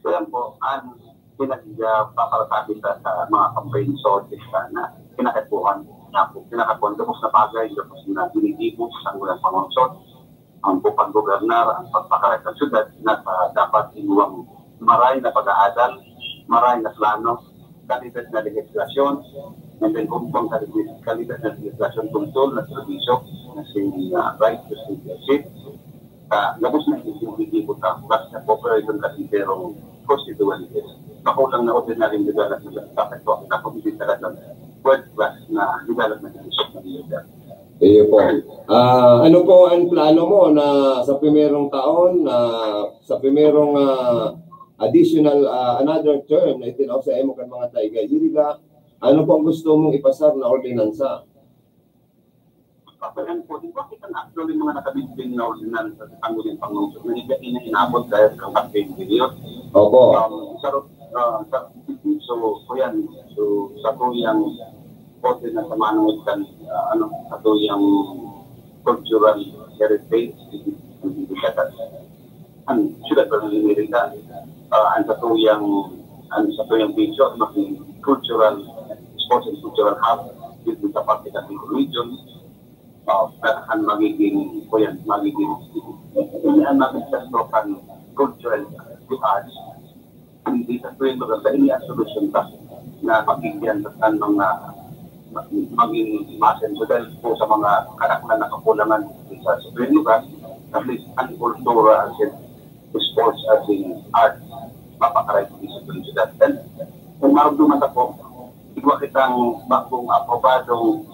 Ayan po, ang pinag-, ah, paparasabi sa, sa mga campaign sources na, na pinakatuhan, na po, pinakatuhan, tapos na bagay, tapos na binibigos ang walang pangunsod. Ang paggobernar, ang pagpakaray sa syudad, nasa dapat inuwang maray na pag-aadal, maray na plano, kalidad na legislasyon, and then kung kung kalidad, kalidad na legislasyon, tungkol na serbisyo, na si, ah, right to citizenship, ah, gabos na hindi ko ta, plus na cooperation kasi pero constituencies. Makulang na ordinaryong development, dapat po, dapat hindi talaga world class na development ng isang leader. Iyo po. Ah, ano po ang plano mo na sa primerong taon, na sa primerong, ah, additional, ah, another term na itinao sa imo kan mga taga-Iriga, ano po ang gusto mong ipasar na ordinansa? Kapalan po, di ba kita actually mga nakabitbing na ordinansa sa Sangguniang Panglungsod na hindi na inabot dahil sa campaign period? Opo. Um, sa, uh, sa, so, kuyan, so, sa kuyang ordinansa manungod kan, uh, ano, sa kuyang cultural heritage, ang siyudad ng Merida, uh, ang satuyang, ang satuyang picture, maging cultural, sports and cultural hub, dito sa parte ng region, uh, ang magiging, kuyan, magiging, ang magiging sa culture and the arts, hindi sa tuwing maganda, ini ang solusyon ta na pagkikyan sa mga maging masenso dahil po sa mga karaklan na kakulangan sa supreme lugar, at least ang kultura at sports at in art, mapakaray po sa supreme lugar. And kung marumduman ako, igwa kitang bagong aprobadong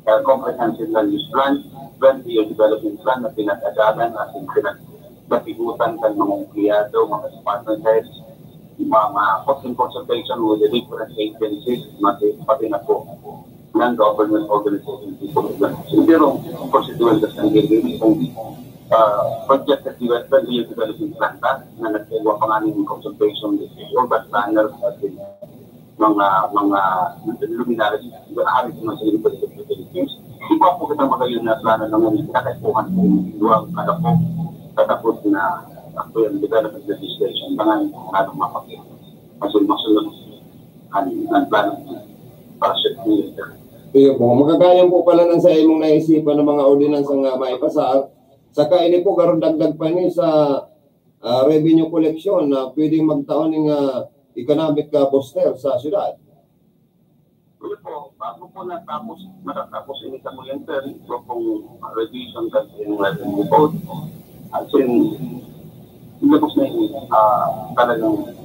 uh, comprehensive land use plan, twenty-year development plan na pinag-agalan at pinagpapigutan kan mga empleyado, mga department heads, mga consultation with the different agencies, pati na po ng government organization. Pero constituent sa San Gilgil kung uh, projected development, yung development plan na nagkagawa pa nga ng consultation with the urban planners at mga mga luminaries, hari sa mga Philippines. Di ba po kitang magayon na plano naman yung kinakaipuhan po yung duwang kalapok katapos na ako yung development legislation na nga yung lalong mapakita. Kasi masunod ang, ang plano para sa future. Iyo po, makagayon po pala ng sa imong naisipan ng mga ordinansa nga maipasar. Saka ini po, garong dagdag pa ni sa uh, revenue collection na pwedeng magtaon ng uh, economic uh, booster sa syudad. Yun po, bago po natapos, matatapos ini sa Muyang Term, so kung revision kasi yung revenue code, as in, tapos na yung uh, talagang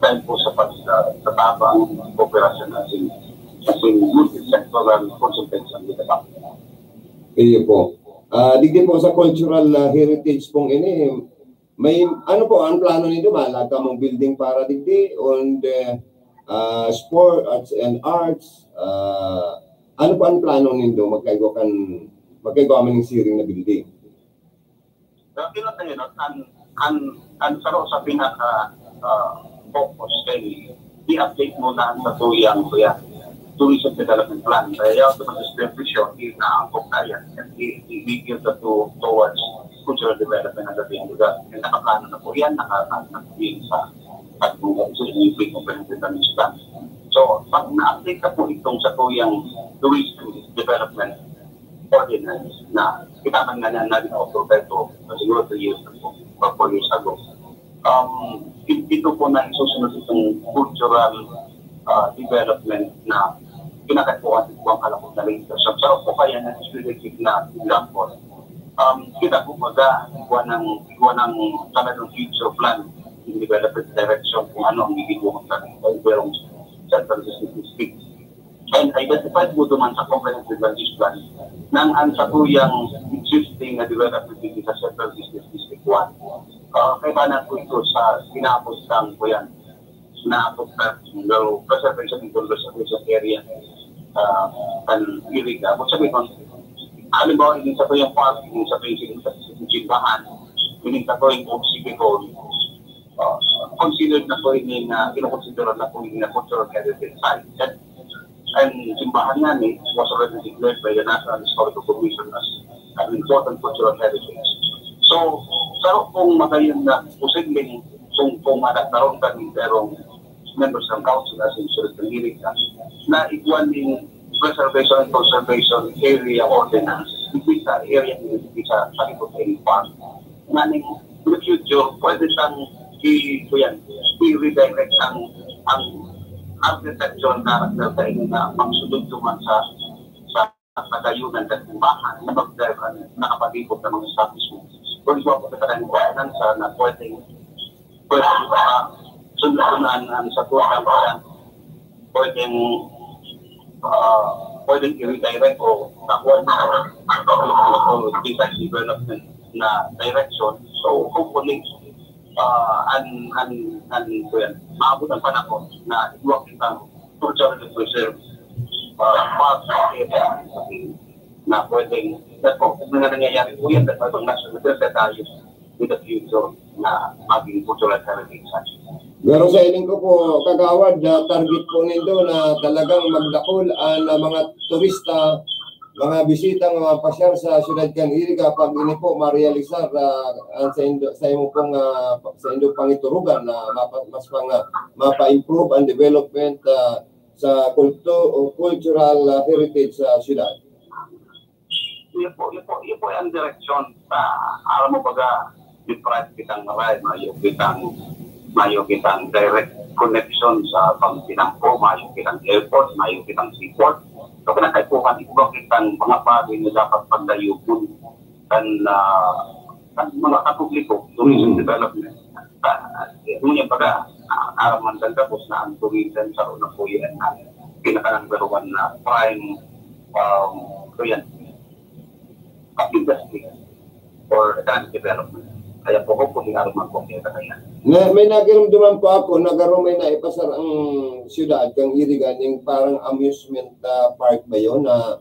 time po sa pagtataba ang operasyon as in, as in multi-sectoral consultation with the government. Iyo po. Uh, digdi po sa cultural uh, heritage pong ini, may, ano po, ang plano nindo? Malag ka mong building para digdi on the uh, sport, arts and arts. Uh, ano po ang plano nindo? Magkaigo kan, magkaigo man yung siring na building. Pero pinatay na, ang, ang, ang saro sa pinaka uh, focus kay i-update mo na sa tuyang kuya tourism development plan. Kaya yung automatic distribution, inaangkop na yan. Ibigyan sa to, towards cultural development ng gabi ang lugar. Yung nakaplano na po yan, nakaplano na po yan sa pagbubukas sa Olympic Comprehensive Land Use Plan. So, pag na-update na po itong sa tuyang tourism development ordinance na kita man nga na naging author ito, siguro three years ago, or four years ago. Um, ito po na isusunod itong cultural uh, development na kinakaipuhan sa buwang kalapot na legislation. Pero po kaya na specific na example, um, kita po baga, ikuha ng, ikuha ng talagang future plan in development direction kung ano ang gigibuhon sa pero central business district. And identified po duman sa comprehensive land use plan nang ang satuyang existing na development dito sa central business district one. Uh, kaibanan po ito sa ginapos ng kuyan na preservation and conservation area uh, kan Iriga. Kung sabi ko, halimbawa, yung sa yung park, yung sa yung simbahan, yung sa yung O C P ko, uh, considered na po yung uh, kinukonsidera na po yung uh, cultural heritage site. And, and simbahan nga ni was already declared by the National Historical Commission as an important cultural heritage. So, sa kung magayon na posibleng kung kung madagdaron kami perong members ng council as in Sulit ng Amerika na iguan ning preservation and conservation area ordinance dito sa area dito sa Palibot Park. Nganing in the future, pwede sang i-, kuyan, i-redirect ang, ang architecture character sa inyo na pagsunod naman sa, sa kagayunan at simbahan na magdrive ang nakapalibot ng mga establishment. Kung ito po sa kanyang ordinance na pwedeng, pwedeng uh, sunod-sunan ang sa tuwa ng bayan, pwedeng uh, pwedeng i-redirect o nakuha na o design development na direction. So hopefully, Ah, an, an, an, kuyan, maabot ang panahon na iwag kitang cultural reserve, ah, park na pwedeng, na po, kung na nangyayari po yan, na pwedeng mas maganda tayo with the future na maging cultural heritage. Pero sa ining ko po, Kagawad, ah, target po nindo na talagang magdakul ang, ah, mga turista, mga bisita nga mapasyal sa siyudad kan Iriga, pag ini po marealisar, ah, ang sa indo, sa imo pong, ah, sa indo pangiturugan na mapa-, mas pang, ah, mapa-improve ang development, ah, sa kultu-, o cultural, ah, heritage sa siyudad? Iyo po, iyo po, iyo po ang direksyon sa, alam mo baga, deprived kitang maray, mayo kitang, mayo kitang direct connection sa pangkinampo, mayo kitang airport, mayo kitang seaport. So, kinakaipuhan, iba kitang mga bagay na dapat pagdayugon kan, ah, kan mga kapubliko, tourism Mm. development. Ah, ngunyan baga, ah, aram man kan gabos na ang tourism sa una po yan na pinaka number one na prime, um, so yan, ah, industry for economic development. Kaya po, hopefully, aram man po kita kaya. May, may nagiramdaman po ako na garo may naipasar ang siyudad kan Iriga, ning parang amusement, ah, park ba yun na,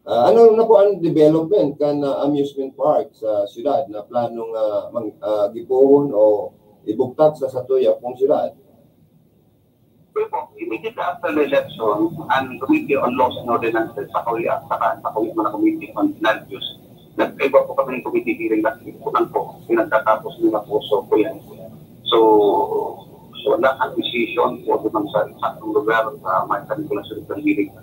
ah, ano na po ang development kan, ah, amusement park sa siyudad na planong, ah, mang-, ah, gibohon o ibugtak sa satuya pong siyudad? Pero po, immediately after the election, ang Committee on Laws and Ordinances, sa kawi at saka sa kawi mga Committee on Land Use, nagkaiba po kami ng committee hearing na kulang po, pinagtatapos nila po, so po yan. So, so wala ang decision po naman sa isang lugar sa may kami po na sa hearing.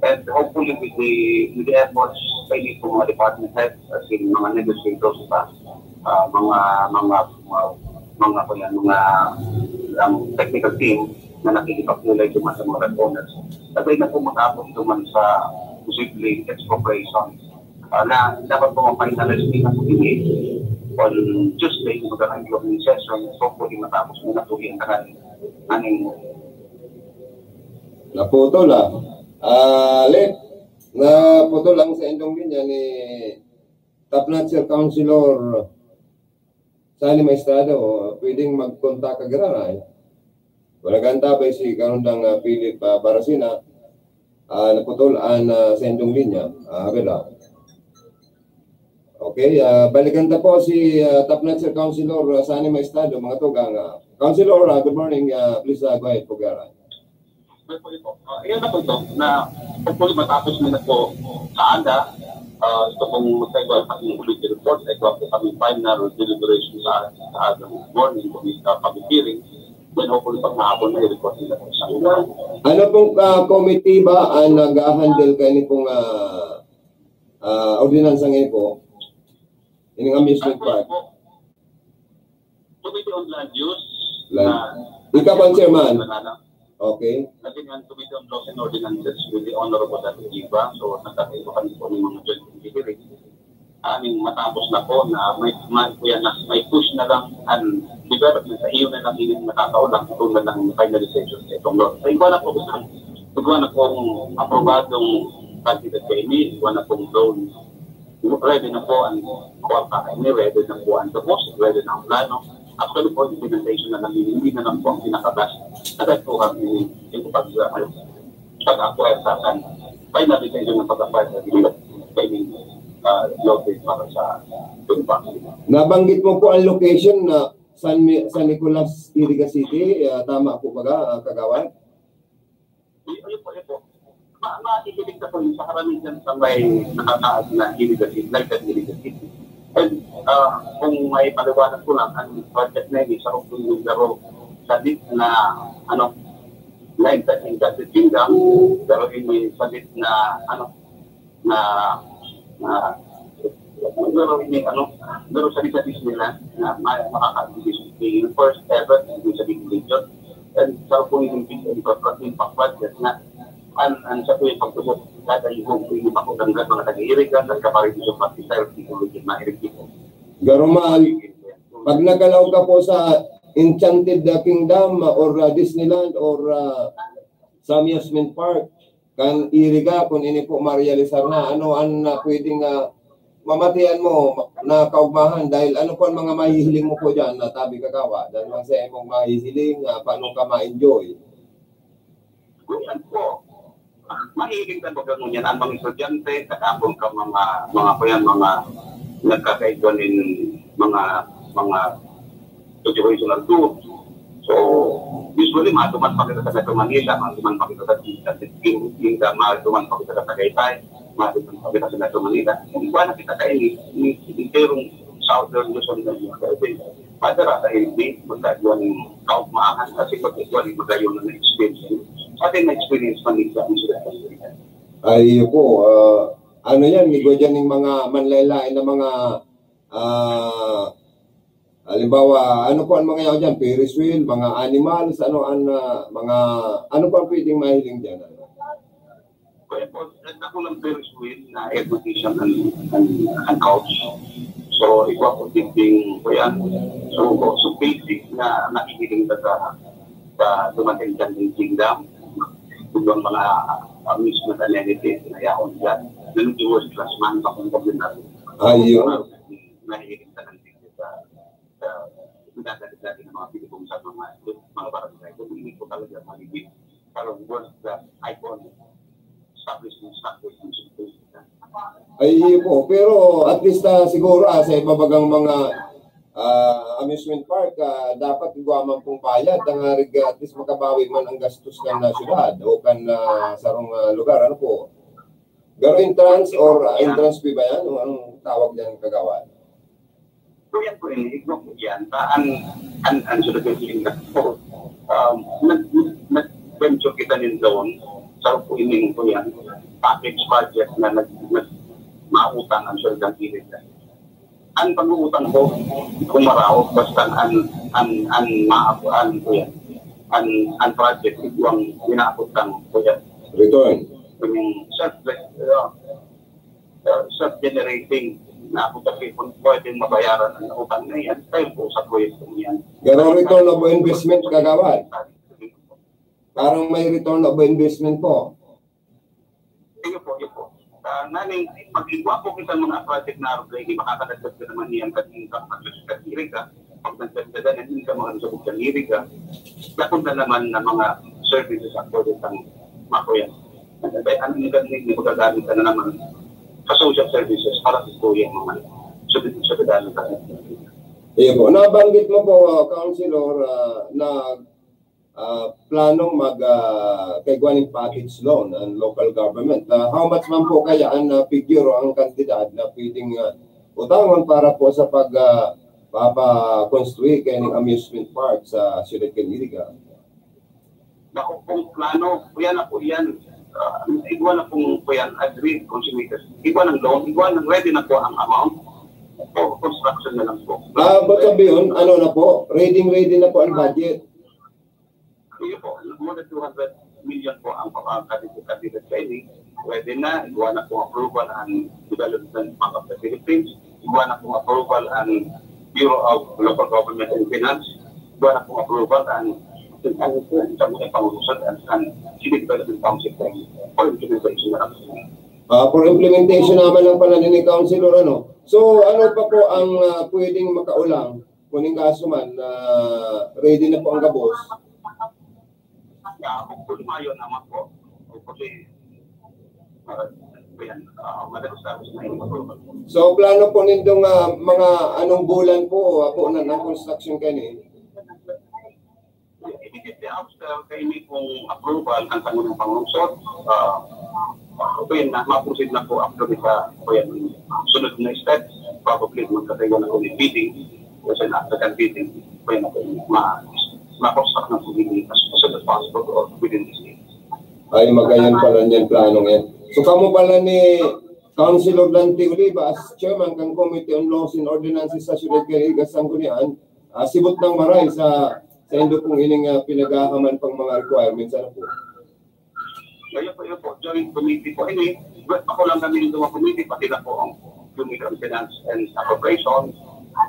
And hopefully with the, with the efforts sa inyo po mga department heads, as in mga legislators pa, ah, mga, mga, mga, mga, mga, mga, ang technical team na nakikipagkulay duman sa mga landowners. Sabay na po matapos duman sa posibleng expropriation. Ah, na dapat po ma-finalize din ang committee on Tuesday, magkakaroon ng session. So, pwede matapos muna po yung tangan. Aning Naputol, ah. Ah, Lip, naputol ang sa indong linya ni Top Notcher Councilor Sani Maestrado. Pwedeng mag-contact ka, Gararay. Wala kang tabay si Karundang, ah, Philip, ah, Barasina. Ah, naputol ang, ah, sa indong linya. Ah, wala. Okay, ah, balikan ta po si, ah, Top Notcher Councilor, ah, Sani Maestrado, mga tugang. Ah, Councilor, ah, good morning. Ah, please, ah, go ahead, Pugara. Well, po ito. Ah, iyan na po ito, na hopefully matapos mo na po sa aga, ah, ito pong magkaigwa sa ating committee report, ay po kami final deliberation sa, sa agang morning, kung sa public hearing, then hopefully pag mahapon na i-report nila po sa Ano pong, ah, committee ba ang nag-handle kayo ni pong, ah, ah, ordinansa ngayon po? Ining amusement Ano po park? Po? Committee on Land Use. Land. Na Ikaw po ang chairman? Manalo. Okay. Kasi nga ang Committee on Laws and Ordinances with the Honorable Dati Diva, so nagkakaiba kami po ng mga joint committee hearing. Aning matapos na po na may, may, kuya na, may push na lang ang development sa iyo na lang, hindi nakakaulang, ito na lang ang finalization sa itong law. Sa iba na po, sa iba na pong aprobadong kantidad kayo ni, iba na pong loan. Ready na po ang kwarta, ready na po ang deposit, ready na ang plano. Actually po, implementation na lang, hindi na lang po ang pinaka-best. Agad po kami yung pag, pag-acquire sa akin. Finally, kayo yung pag-acquire sa akin. Kaya yung, ah, loaded para sa yung vaccine. Nabanggit mo po ang location na San Mi-, San Nicolas, Iriga City. Ah, tama po ba, ah, Kagawad? Ayun po, ayun po. Ma-, makikinig na po yun sa karamihan sa may nakataas na irigasyon, light and irigasyon. And, ah, kung may paliwanag ko lang, ang project na yun, sa Rugtong Lugaro, sa dit na, ano, light and irigasyon kingdom, pero yun may sa dit na, ano, na, na, pero hindi, ano, pero sa Disneyland, na may makakabigay sa yung first ever, hindi sa Disneyland. And sa po yung big and pagkating pagpagkat na, an, an sa po yung pagtubok, kada yung home, yung makutanggal mga taga-iriga, nagkaparin yung pag-retire, yung mga iriga. Garumal, pag nagalaw ka po sa Enchanted Kingdom or, uh, Disneyland or, uh, sa amusement park, kan iriga, kung ini po marealisar na, ano ang, uh, pwedeng, uh, mamatian mo na kaugmahan, dahil ano po ang mga mahihiling mo po dyan na tabi kagawa, dahil man sa imong mahihiling, ah, paano ka ma-enjoy? Kuyan po. Mahiling ka baga ngunyan ang mga estudyante, katapon ka mga, mga kuyan, mga nagkakaigwa nin mga, mga educational tour. So, usually, maduman pa kita sa Metro Manila, maduman pa kita sa Quezon, maduman pa kita sa Tagaytay, maduman pa kita sa Metro Manila. Kung iba na kita kayo, ni, ni, ni Terong Southern Luzon na yun. Madara sa hindi, magkagawa ng kaugmahan, kasi pag ito ay magayon na experience. Pati na experience man nila ang sila. Ay, iyo po. Ah, ano yan, migo dyan yung mga manlain-lain na mga, ah, halimbawa, ano po ang mga yaon dyan? Ferris wheel, mga animals, ano ang, ah, mga, ano po ang pwedeng mahiling dyan? Kaya po, ang ako lang Ferris wheel na air condition ang, ang, ang couch. So, ikaw po thinking ko yan. So, so basic na nakikiling ka sa, sa dumating dyan ng kingdom. Kung mga amusement amenities na yaon dyan. Nang di world class man, pakungkog yun natin. Ayun. Nahihiling ka ng tingin sa, sa, nagdadagdag ng mga pinipong sa mga, mga barangay. Kung hindi ko talaga magiging parang world class icon. Establishment, establishment. Ay, iyo po. Pero at least, ah, siguro, ah, sa iba bagang mga, ah, amusement park, ah, dapat igwa man pong bayad, tangarig, ah, at least makabawi man ang gastos kan, ah, syudad o kan, ah, sarong, ah, lugar. Ano po? Garo entrance or, ah, entrance fee ba yan? O anong tawag dyan, kagawad? So, yan po, ini-ignore po yan. Ta-, an, an, an sila po yung nag-, um, nag-, nag-, nag-venture kita nin drone. Sa po, ini po yan. Package budget na nag-, nag-, mautang ang Surigao Village. An pag-uutang po, kung maraot, basta an, an, an, maabuan po yan. An, an project, ito ang inaabot ng po yan. Return. Yung self, uh, uh, self-generating na ako sa kung pwedeng mabayaran ang utang na yan, tayo po sa proyekto niyan. Pero return of investment, kagawad? Parang may return of investment po. Iyo po, iyo po. Ah, nganing, pag-igwa po kita mga project na aeroplane, makakadagdag ka naman niyan kasi income at least kadiri ka. Pag nagdagdagan ang income mo sa kadiri ka, dakon na naman na mga services at project ang makuya. Ang, ang income ninyo, magagamit ka na naman sa social services para sa kuya mga sa, sa kadami ka. Iyo po. Nabanggit mo po, uh, Councilor, uh, na, uh, planong mag, uh, kaigwa ning package loan ang local government. Uh, how much man po kaya ang, uh, figure o ang kantidad na pwedeng, uh, utangon para po sa pag, uh, papakonstruir kaning amusement park sa Siyudad kan Iriga? Naku, kung plano, kuya na po yan. Ah, igwa na pong, po yan, agreed, consummated. Igwa ng loan, igwa ng ready na po ang amount. For construction na lang po. Ah, but sabi yun, ano na po, ready, ready na po ang budget. Iyo po, more than two hundred million po ang pag-, ang kadidikit sa ini. Pwede na, igwa na pong approval ang Development Bank of the Philippines. Igwa na pong approval ang Bureau of Local Government and Finance. Igwa na pong approval ang, ang, ang, ang, ang Pangulusan, ang, ang City Development Council po for implementation na lang. Ah, for implementation naman lang pala ni Councilor, ano? So, ano pa po ang, ah, pwedeng makaulang? Kung in kaso man, ah, ready na po ang gabos. Ah, hopefully, mayo naman po. Hopefully, ah, yan, ah, madalas na gusto na yung approval. So, plano po nindong, ah, mga anong bulan po, ah, po na ng construction kayo ni? Immediately after, kayo may pong approval ng Pangulong Pangulusot, ah, okay na, ma-proceed na po after sa, po yan, sunod na step, probably magkatayo na po ni bidding, kasi na after bidding, po yan, ma-, ma-construct na po bidding as, as soon as possible or within this year. Ay, magayon pala niyan planong yan. So, kamo pala ni Councilor Dante Oliva as chairman kan Committee on Laws and Ordinances sa Siyudad kan Iriga, Sangguniang, ah, sibot ng maray sa, sa indo pong ining, ah, pinaghahaman pang mga requirements, ano po? Ayun po, yun po. Joint committee po. Anyway, ako lang kami yung mga committee, pati na po ang Committee on Finance and Appropriation,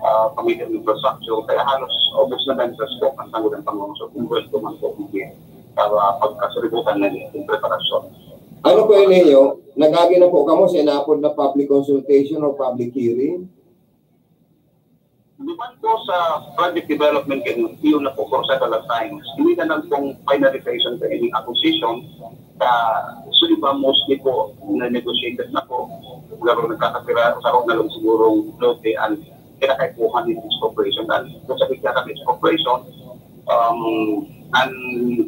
ah, Committee on Infrastructure. Kaya halos ubos na members po ang Sangguniang Pangulo. So, kung gusto man po, hindi. Para pagkasuributan na yung preparasyon. Ano po yun ninyo? Nag-agi na po kamo sa inapod na public consultation or public hearing? Duman po sa project development, iyon na po for several times. Hindi na lang pong finalization sa ining acquisition. Sa Suliba, mostly po na-negotiated na po. Pero nagkakatira, sa na lang sigurong lote ang kinakaipuhan ng expropriation. And kung sa pagkakang expropriation, um, and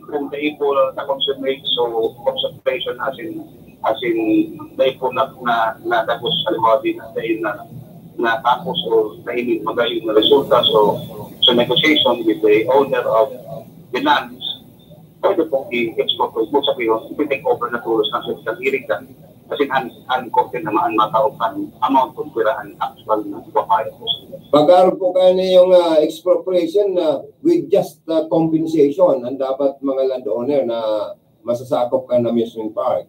kung na-able na consummate, so consummation as in, as in, na-able na, na, na tapos, halimbawa din na, na, na tapos o na ini magayon na resulta. So, so negotiation with the owner of the lands, pwede pong i-expropriate mo, sabi mo, i-take over na tulos ng social area. Kasi ang, ang korte naman ang mataokan amount kung pira ang actual na ipapayo po sa inyo. Pag-arog po kayo na yung ah, expropriation na with just ah, compensation ang dapat mga landowner na masasakop ka ng amusement park.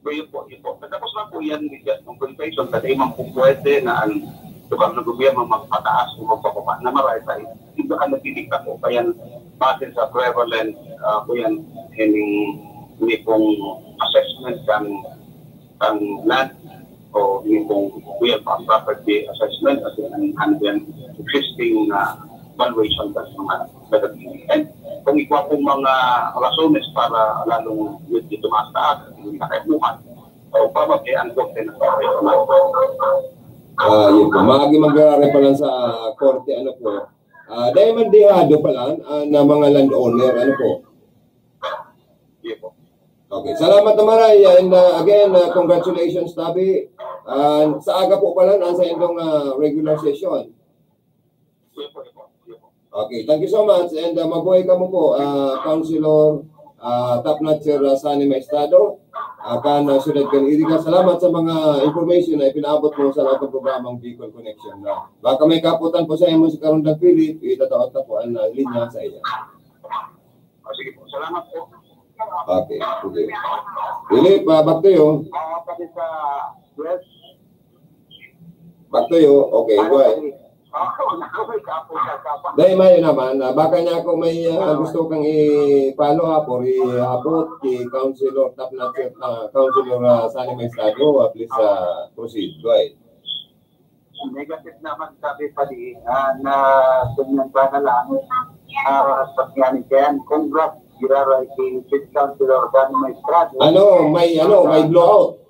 So yun po, yun po. Tapos lang po yan with just compensation, kasi man po pwede na ang lokal na gobyerno magpataas o magpababa na maray tayo. Ito ang nagdidikta po. Kaya base sa prevalent, ah, po yan, ining, ini pong assessment kan, kan land o ini pong real property assessment at ang, ang yan existing na valuation kan mga nagagawin. And kung ikaw pong mga rasones para lalong medyo tumaas-taas at hindi na kayo bukas, o probably ang korte na Ah, yun po. Maagi magrare pa lang sa korte, ano po. Ah, dahil man dehado pa lang ah, na mga landowner, ano po. Yun po. Okay, salamat na maray. And uh, again, uh, congratulations, Tabi. Uh, sa aga po pala, nasa indong uh, regular session. Yun po, yun po, yun po. Okay, thank you so much. And uh, mabuhay ka mo po, uh, Councilor uh, Top Notcher uh, Sunny Maestrado. Uh, kan uh, Syudad kan Iriga. Salamat sa mga information na ipinaabot mo sa loob ng programang Bicol Connection. Uh, baka may kaputan po sa imo si Karundang Philip, itataot na po ang uh, linya sa iya. Ah, sige po, salamat po. Okay, okay. Philip, uh, back to you. Ah, pati sa West. Back to you. Okay, go ahead. Oo, naku, may kapo sa kapa. Dahil mayo naman, ah, baka niya ako may ah, gusto kang i-follow up or i-abot kay Councilor Top Notcher, ah, Councilor ah, Sunny Maestrado, ah, please ah, proceed. Go ahead. Negative naman sabi pa di ah, na ganyan sana lang. Ah, pag yan, kaya congrats, giraray kay Chief Councilor Danny Maestrado. Ano, may ano, may blowout.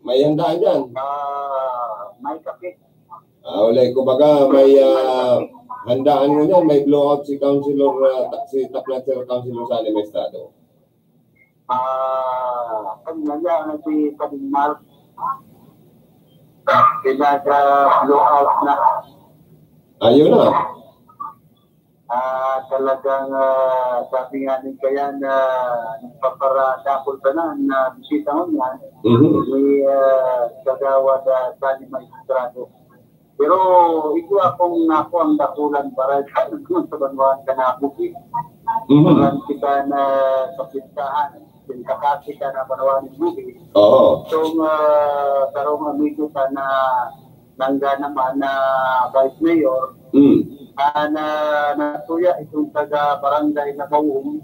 May handaan dyan. Ah, may kapit. Ah, wala, kumbaga, may ah, handaan mo niyan, may blowout si Councilor, ah, ta- si Top Notcher Councilor Sunny Maestrado. Ah, ang nangyari si Pading Mark, pinag-blow out na. Ayun na. Ah, talagang ah, sabi nga ni kaya na nagpaparadakol ka na na bisita mo niya Mhm. ni ah, Kagawad uh, Sunny Maestrado. Pero ito akong nako ang dakulan para sa sa banwaan ka na buki. Mhm. Parang kita na kapistahan, yung kakasi ka na banwaan ng buki. Oo. So, uh, karong amigo ka na nangga naman na vice mayor, Mm. ah, na natuya itong taga barangay na Bawong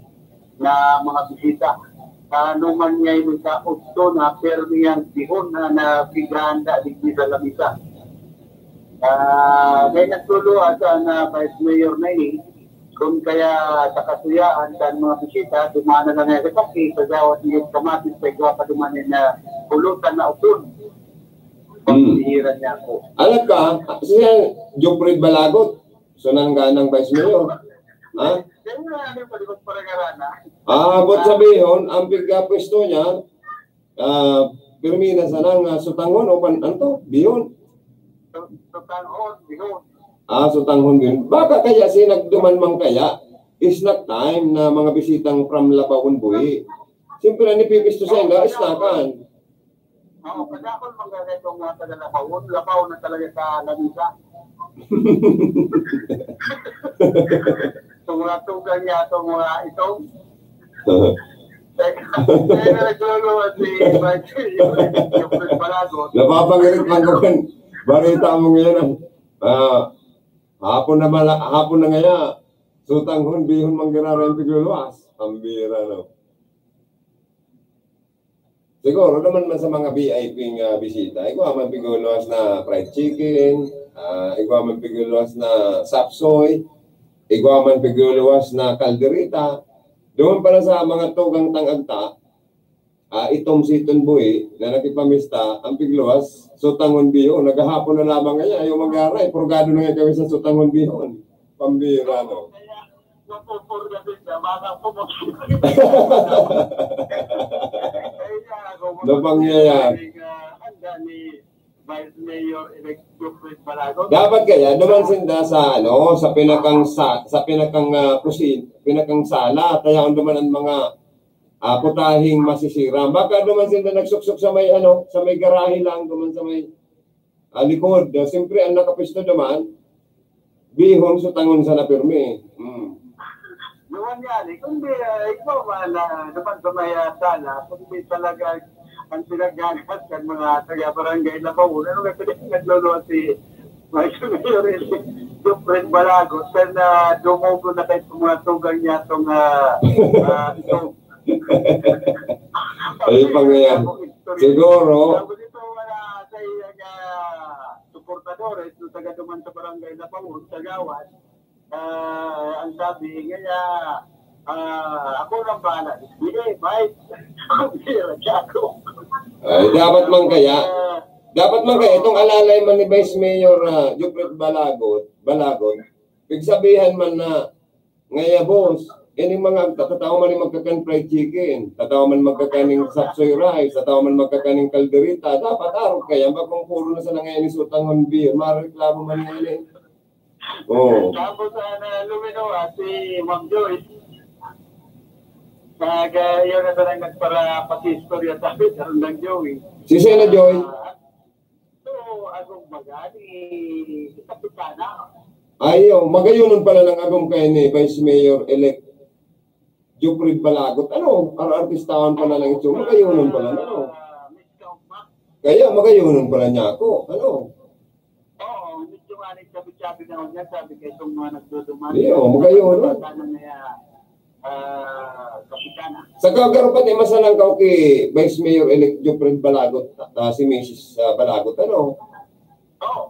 na mga bisita. Ano man niya yung sa utto na permi ang tihon na napigranda digdi sa lamisa. Ah, may nagtuluan sa na vice mayor na ini, kung kaya sa kasuyaan sa mga bisita, dumana na nga sa kasi sa gawat niya kamatis sa igwa pa duman na pulutan na utton. Mm. Pagsihiran niya ako. Alam ka, si Jopred Balagot, so nang ganang vice mayor. Ha? Kaya nga, ano pa, di ba, parang arana? Ah, but sabihon, ang pagkapwesto niya, ah, pirmi na sana nga sutangon o pan, ano to? Bihon. So, so, tangon, bihon. Ah, sutangon bihon. Baka kaya si nagduman man kaya, is not time na mga bisitang from Labawon Buhi. Siyempre, ang ipipisto sa inda, is nakan. Oo, pag ako magkakaitong mga taga-Labaw, Labaw na talaga sa lamisa. Itong mga tugang niya, itong mga itong. Kaya na nagluluwa si Vice yung Palago. Napapangirit man ko kan barita mo ngayon. Ah, ah, hapon na mala, hapon na ngaya. Sutanghon, bihon, manggirara yung pigluluwas. Pambira, no? Siguro naman man sa mga V I P nga bisita, igwa man piguluwas na fried chicken, ah, igwa man piguluwas na sapsoy, igwa man piguluwas na kaldereta. Doon pala sa mga tugang tang agta, ah, itom si Iton Boy na nakipamista, ang pigluwas, sutangon biyo, naghahapon na lamang ngayon, ayaw mag-aray, purgado na nga kami sa sutangon biyo. Pambira, no? Kaya, napupurga din na, baka pumagsin. Kaya, ako, Napangyayari. Ang, ah, handa ni Vice Mayor-elect Jeffrey Balago. Dapat kaya, duman sinda sa, ano, sa pinakang sa, sa pinakang, ah, kusin-, pinakang sala, tayaon duman ang mga, ah, putahing masisira. Baka duman sinda nagsuksok sa may, ano, sa may garahe lang, duman sa may, ah, likod. Ah, siyempre, ang nakapisto duman, bihon sa tangon sana pirmi. Hmm. Naman yan, eh. Kundi, ah, ikaw man, ah, naman sa may, ah, sala, kundi talaga ang pinaggagas ng mga taga-barangay na baon. Ano nga pala yung naglolo si Vice Mayor Jeffrey Balago? Sa na dumugo na kayo sa mga tugang niya itong, ah, ah, itong Ay, pangya-, Tapos istorya. Siguro. Tapos ito, wala sa iyang, ah, suportadores, yung taga duman sa barangay na baon, sa gawas. Ah, ang sabi, kaya, ah, ako nang bahala. Sige, bye. Ang pira siya ako. Ay, dapat man kaya, Ah, dapat man kaya, itong alalay man ni Vice Mayor, ah, Jupret Balagot, Balagot, pigsabihan man na, ngaya, boss, ining mga, tatawa man yung magkakan fried chicken, tatawa man magkakan ng sapsoy rice, tatawa man magkakan ng kaldereta, dapat arog kaya, bakong puro na sa nangyayari sa utangon beer, mareklamo man yan eh. Oh. Tapos, ah, na lumino, ah, si Ma'am Joy. Nag, ah, yun na talagang nagpara-pakistorya sa amin, si Ma'am Joy. Si Sena Joy? Ah, so, agong baga ni Kapitana. Ayo, magayonon pala ng agom kay ni Vice Mayor-elect Juprid Balagot. Ano? Ar-, artistawan pala ng itsura. Magayonon pala, ano? Ah, Miss Kaugma. Kaya magayonon pala niya ako. Ano? Oo, medyo nga nagsabi-sabi na niya, sabi kay itong mga nagduduman. Iyo, magayon, no? Sana niya, ah, kapitana. Sa kagarupan, eh, masalang ka, okay, Vice Mayor-elect Juprid Balagot, ah, si Missus, ah, Balagot, ano? Oo.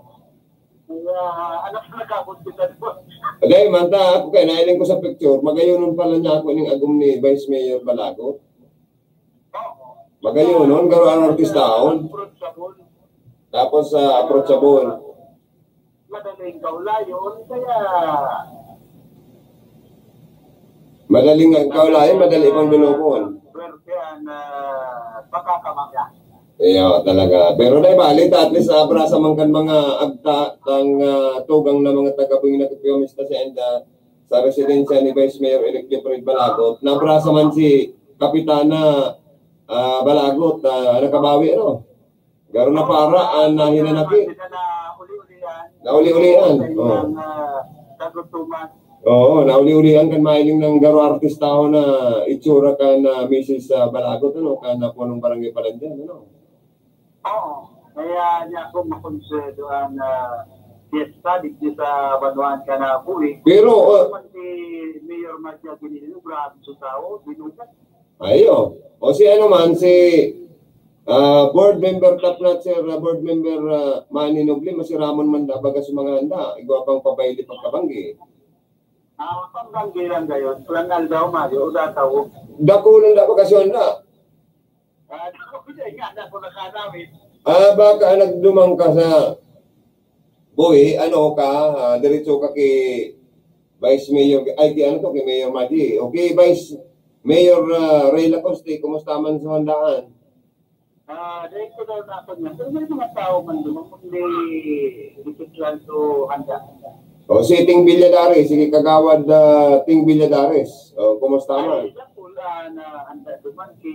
Kaya, anak na nagkakot kita doon. Agay, manta, ako kaya nailing ko sa picture, magayonon pala niya ako ining agom ni Vice Mayor Balagot. Magayonon, garo ang artistahon. Tapos, ah, approachable. Madaling kaulayon, kaya Madaling kaulayon, madali pang dulokon. Swerte ang, ah, pagkakamangga. Iyo, talaga. Pero dai bali, at least, ah, abrasa man kan mga agta, tang, ah, tugang na mga taga-Buing na Kipiyomista sa enda, sa residensya ni Vice Mayor Eric Jeffrey Balagot. Nabrasa man si Kapitana, ah, Balagot, ah, nakabawi, ano? Garo na para, ah, nahinanakit. Sila na uli-ulian. Nauli-ulian, Sa oo. Ilang, ah, kagutuman. Oo, nauli-ulian kan mailing ng garo artistaho na itsura kan, ah, Missus, ah, Balagot, ano, kan, ah, punong barangay Palandian, ano? Oo. Kaya niya ako makonsedo ang, ah, fiesta digdi sa banwaan kan Nabuhi. Pero, ah, Naman si Mayor Matia Ginilino, grabe sa tao, binukas. Ayo. O si ano man, si, ah, board member top notcher, ah, board member, ah, Manny Noble, masiramon man da, baga sa mga handa, igwa pang pabayli pagkabanggi. Ah, pambanggi lang gayon. Plan aldaw, Mayo, o dataw. Dakulan da, bakasyon da. Ah, dakulan nga na ako nakanawin. Ah, baka nagdumang ka sa Boy, ano ka, ah, diretso ka kay Vice Mayor, ay, kay ano to, kay Mayor Madi. Okay, Vice Mayor, ah, Ray Lacoste, kumusta man sa handaan? Ah, dahil ko daw na ako niya, pero may mga tao man doon, kundi dikit lang to handa. O, si Ting Villadares, sige, Kagawad, ah, Ting Villadares. O, kumusta man? Ay, siya po na, na handa duman si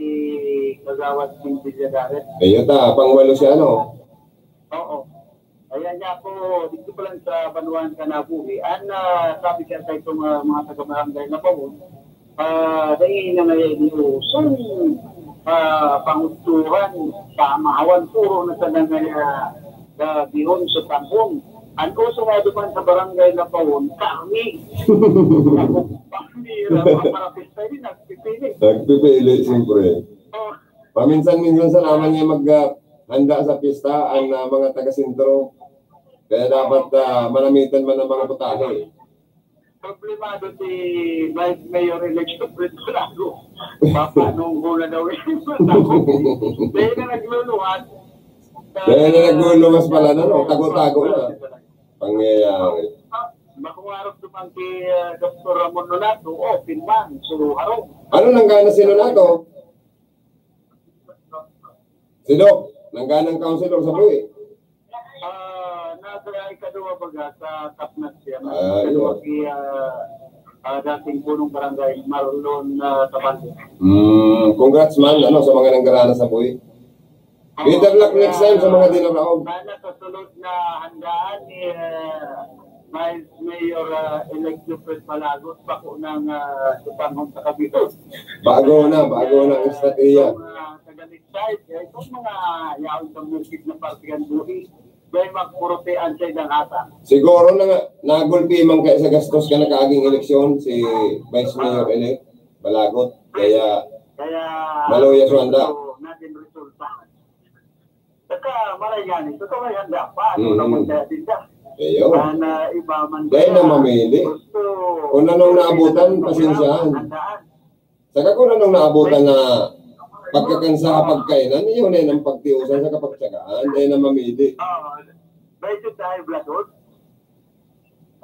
Kagawad Ting Villadares. Ayun ta, pangwalo siya, ano? Oo. Ayan niya ako, dito pa lang sa Banwaan Kanabuhi. An, ah, sabi siya sa itong, ah, mga taga-barangay na Pawon, ah, dai na ngayon ni Usong, ah, panguturan, pamahawan, puro na talaga, ah, sa Bihon, sa Tanghon. Ang uso nga duman sa barangay na Pawon, karni. Ako, karni, ah, mga parapista, hindi nagpipili. Nagpipili, siyempre. Oh. Paminsan-minsan sa naman niya mag, ah, handa sa piyesta ang, ah, mga taga-sentro. Kaya dapat, ah, manamitan man ang mga putahe. Problemado si Vice Mayor-elect Fred Balago. Papanunggo na daw yun. Dahil na nagluluwas. Dahil na nagluluwas pala, no? Tago-tago na. Pangyayari. Bako nga harap naman kay, ah, Doktor Ramon Nonato, open man. So, harong. Ano nanggana si Nonato? Si Doc, nangganang councilor sa buhi. Ah, nasa ikaduha baga sa Kapnat siya. Ah, Ikaduha yun. Kay, ah, ah, dating punong barangay, Marlon, ah, Tabante. Mm, congrats man, ano, sa mga nanggarana sa buhi. Better luck next time sa mga dinaraog. Sana sa sunod na handaan ni, ah, Vice Mayor, ah, Electio Fred Malagos, bako ng, ah, Tupangon sa Cavite. Bago na, bago na ang estratehiya. Itong, ah, taga Lakeside, eh, itong mga yaon sa mukid na partihan buhi, dahil magpurutian sa ilang hatang. Siguro na nga, nagulpi man kaya sa gastos ka nakaaging eleksyon, si Vice Mayor-elect Balagot. Kaya, Kaya, maluya sa handa. So, natin resulta. Saka, maray nga nito, ito may handa pa. Ano Mm. naman kaya din siya? Ayun. Sana iba man Dahil kaya na mamili. Gusto, Kung anong naabutan, gusto pasensyahan. Handaan. Saka kung anong naabutan na pagkakansa, pagkainan, yun ay nang pagtiusan sa kapagtsagaan, dahil na mamili. Oo. Medyo tayo, Bladod.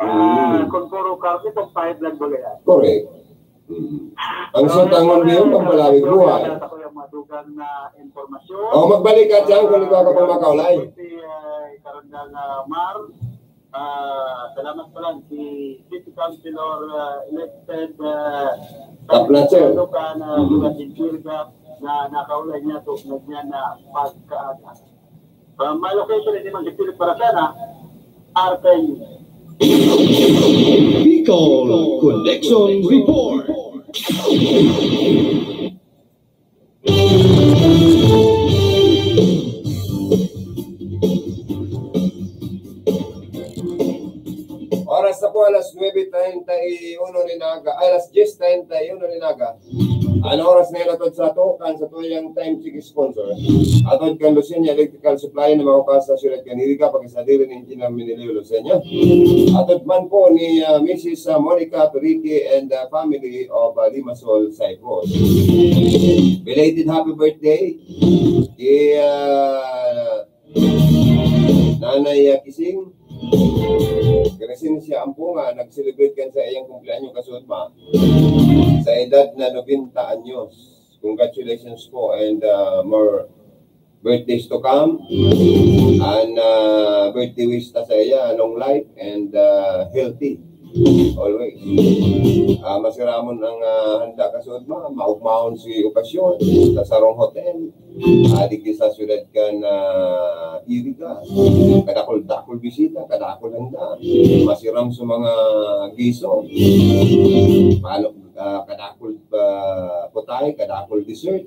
Ah, Mm. kung puro karne, kung five lang bala yan. Correct. Mm. Ang So, sutangon yan, niyo, ah, pampalawig medyo buhay. Wala na ako yung madugang na impormasyon. Oh, magbalik ka dyan kung ikaw ka Ah, pumakaulay. Si, ah, Karandang, ah, Mar, ah, salamat pa lang si City Councilor, ah, elected, ah, Kapnatso. Lucan, ah, Mm. Lugan Intirga, na nakaulay niya to, na niya na pagkaaga. Ah, may location, hindi man dipili para sana, R K U. Bicol Connection Report. Oras na po, alas nuebe treinta y uno nin aga, ay, alas diyes treinta y uno nin aga. An oras na yan, atod sa tukan, sa tuyang time check sponsor. Atod kan Lucena Electrical Supply na mahukas sa siyudad kan Iriga, pakisadiri ni Engineer Menelio Lucena. Atod man po ni, ah, Missus Monica Torrique and, ah, family of, ah, Limassol, Cyprus. Belated happy birthday kay, ah, Nanay, ah, Kising, Crescencia Ampunga, nag-celebrate kan sa iyang kumpleanyo kasuodma sa edad na nobenta anyos. Congratulations po and, ah, more birthdays to come. And, ah, birthday wish ta sa iya, long life and, ah, healthy always. Ah, masiramon ang, ah, handa kasuodma, maugmaon si okasyon sa sarong hotel. Ah, digdi sa siyudad kan, ah, Iriga. Kadakul-dakul bisita, kadakul handa. Masiram sa mga giso. Paano, ah, kadakul, ah, putay, kadakul dessert.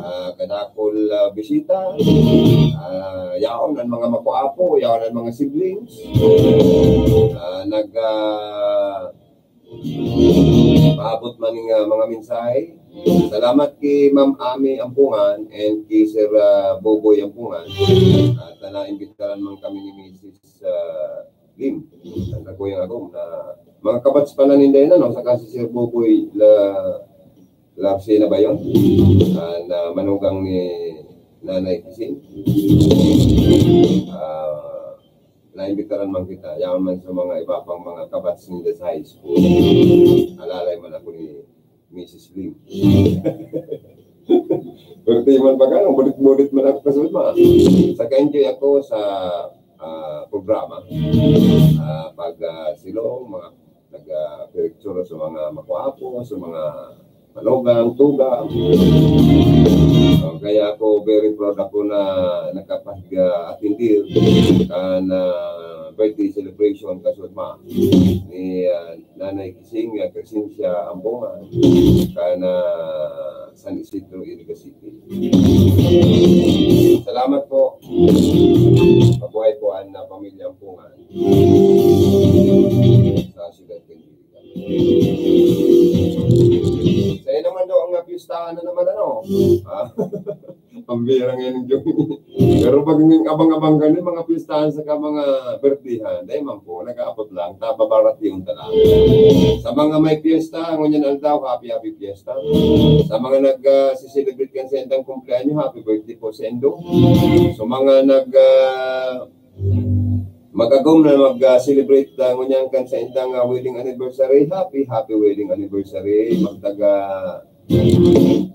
Ah, kadakul, ah, bisita. Ah, yaon ang mga makuapo, yaon ang mga siblings. Ah, nag, ah, paabot man ning, ah, mga mensahe. Salamat ki Ma'am Ami Ampungan and ki Sir, ah, Boboy Ampungan. At, ah, naimbitaran man kami ni Missus, ah, Lim. Ang kakuyang ako na mga kabats pala ninda yun, ano? Saka si Sir Boboy La, Larcena ba yun? Ah, na manugang ni Nanay Kising. Ah, naimbitaran man kita. Yaon man sa mga iba pang mga kabats ninda sa high school. Alalay man ako ni Missus Lim. Birthday man pag ano, bulit-bulit man ako kasulma. Saka enjoy ako sa, ah, programa. Ah, pag, ah, silong, mga nag, ah, picture sa mga makwapo, sa mga manugang, tugang. Ah, kaya ako, very proud ako na nakapag, ah, attend kan, ah, birthday celebration kasulma ni, ah, Nanay Kising, ah, Crescencia Ampungan, kan, ah, San Isidro, Iriga City. Salamat po. Mabuhay po ang, ah, pamilya Ampungan sa siyudad kan Iriga. Sa iyo naman daw ang, ah, pista. Ano naman, ano? Ah, ang bira ngayon yung Pero pag ning abang-abang ka ning mga pistahan saka mga birthday-han, dai man po, nag-aabot lang, ta babarat yun ta lang. Sa mga may piyesta, ngunyan aldaw, happy, happy piyesta. Sa mga nag, ah, si-celebrate kan sa indang kumpleanyo, happy birthday po sa indo. Sa mga nag, ah, mag-agom na mag, ah, celebrate, ah, ngunyan kan sa indang, ah, wedding anniversary, happy, happy wedding anniversary. Magtaga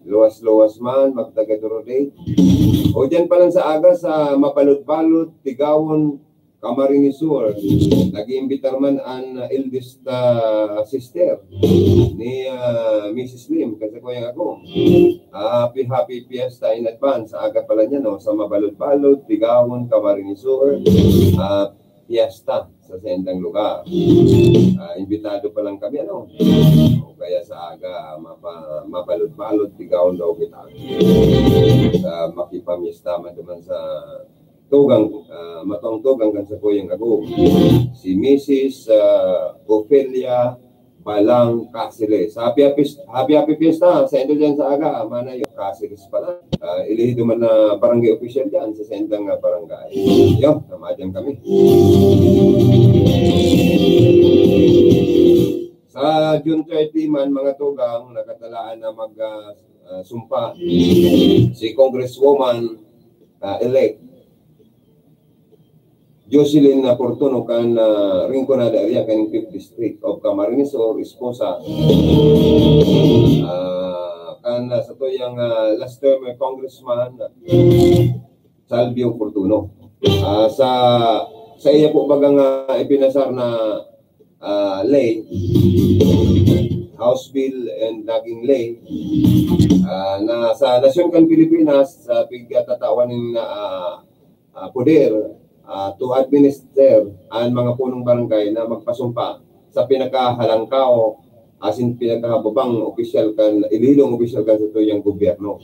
luwas-luwas man, magtaga Durodate. O dyan pa lang sa aga, sa Mabalot-Balot, Tigawon, Camarines Sur. Nag-iimbitar man an eldest, ah, sister ni, ah, Missus Lim, kasi ko yung ako. Ah, happy, happy fiesta in advance. Sa aga pala niya, no? Sa Mabalot-Balot, Tigawon, Camarines Sur. Ah, fiesta sa saindang lugar. Ah, imbitado pa lang kami, ano? O kaya sa aga, mapa-, mabalot-balot, Tigawon daw kita. Sa makipamiesta man naman sa tugang, ah, matuang tugang kan sa kuyang ako. Si Missus, ah, Ofelia Balang Caceres. Happy, happy, happy, happy fiesta sa indo dyan sa aga, Manay Caceres pala. Ah, elehido man na barangay official dyan sa saindang, ah, barangay. Yun, namadyan kami. Sa June thirty man, mga tugang, nakatalaan na mag, ah, ah, sumpa si Congresswoman, ah, elect Jocelyn Fortuno kan, ah, Rinconada area, kan fifth District of Camarines Sur, esposa, ah, kan, ah, sa tuyang, ah, last term Congressman Salvio Fortuno. Ah, sa, sa iya po bagang, ah, ipinasar na, ah, ley, House Bill and naging ley, ah, na sa nasyon kan Pilipinas, sa pigkatatawan nin, ah, ah, poder, ah, to administer an mga punong barangay na magpasumpa sa pinakahalangkaw asin pinakahababang opisyal kan, ililong opisyal kan satuyang gobyerno.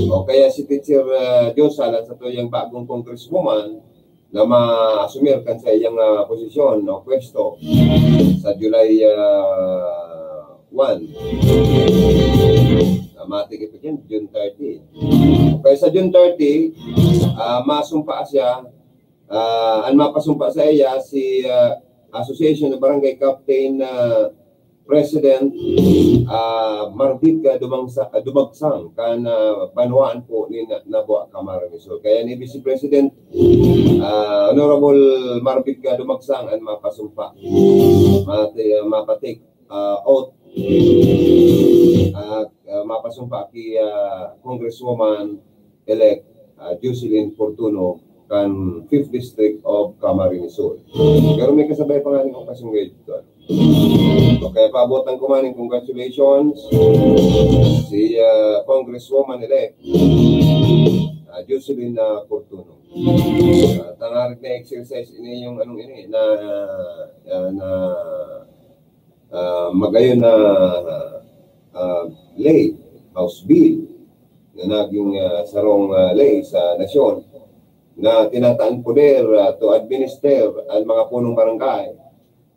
O kaya si Teacher, ah, Diosal, ang satuyang bagong congresswoman na maasumir kan sa iyang, ah, posisyon o pwesto sa July, ah, one. Ah, matik ito dyan, June thirty. Okay, sa June thirty, ah, masumpa siya, ah, an mapasumpa sa iya si, ah, Association of Barangay Captain, ah, President, ah, Marvic, ah, Dumangsa-, ah, Dumagsang, kan, ah, banwaan po ni Na-, Nabua, Camarines Sur. Kaya ni Vice President, ah, Honorable Marvic, ah, Dumagsang, an mapasumpa. Mati-, ah, mapatik, ah, oath. At, ah, mapasumpa ki, ah, Congresswoman-elect, ah, Jocelyn Fortuno, kan fifth District of Camarines Sur. Pero may kasabay pa nga ning okasyon ngayon dito, ano? Okay, paabotan ko man yung congratulations si, ah, Congresswoman-elect, ah, Jocelyn, ah, Fortuno. Ah, tangarig na exercise ini yung anong ini, na, ah, na, ah, magayon na, ah, ley, House Bill, na naging, ah, sarong, ah, ley sa nasyon na tinataan poder, ah, to administer ang mga punong barangay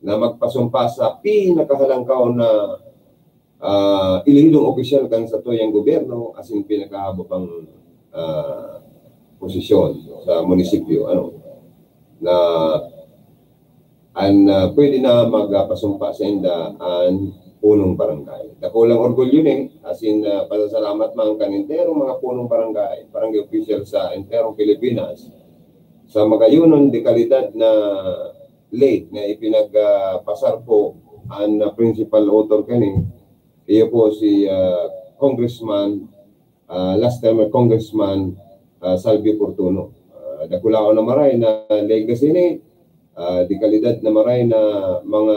na magpasumpa sa pinakahalangkaw na, ah, ililong opisyal kan satuyang gobyerno asin pinakahababang, ah, posisyon sa munisipyo, ano, na an, ah, pwede na magpasumpa sainda an punong barangay. Dakulang orgulyo ni, asin, ah, pasasalamat man kan enterong mga punong barangay, barangay official sa enterong Pilipinas, sa magayonon de kalidad na ley na ipinag, ah, pasar po an, ah, principal author kani, iyo po si, ah, Congressman, ah, last time Congressman, ah, Salvi Fortuno. Ah, dakulaon na maray na legacy ni, ah, de kalidad na maray na mga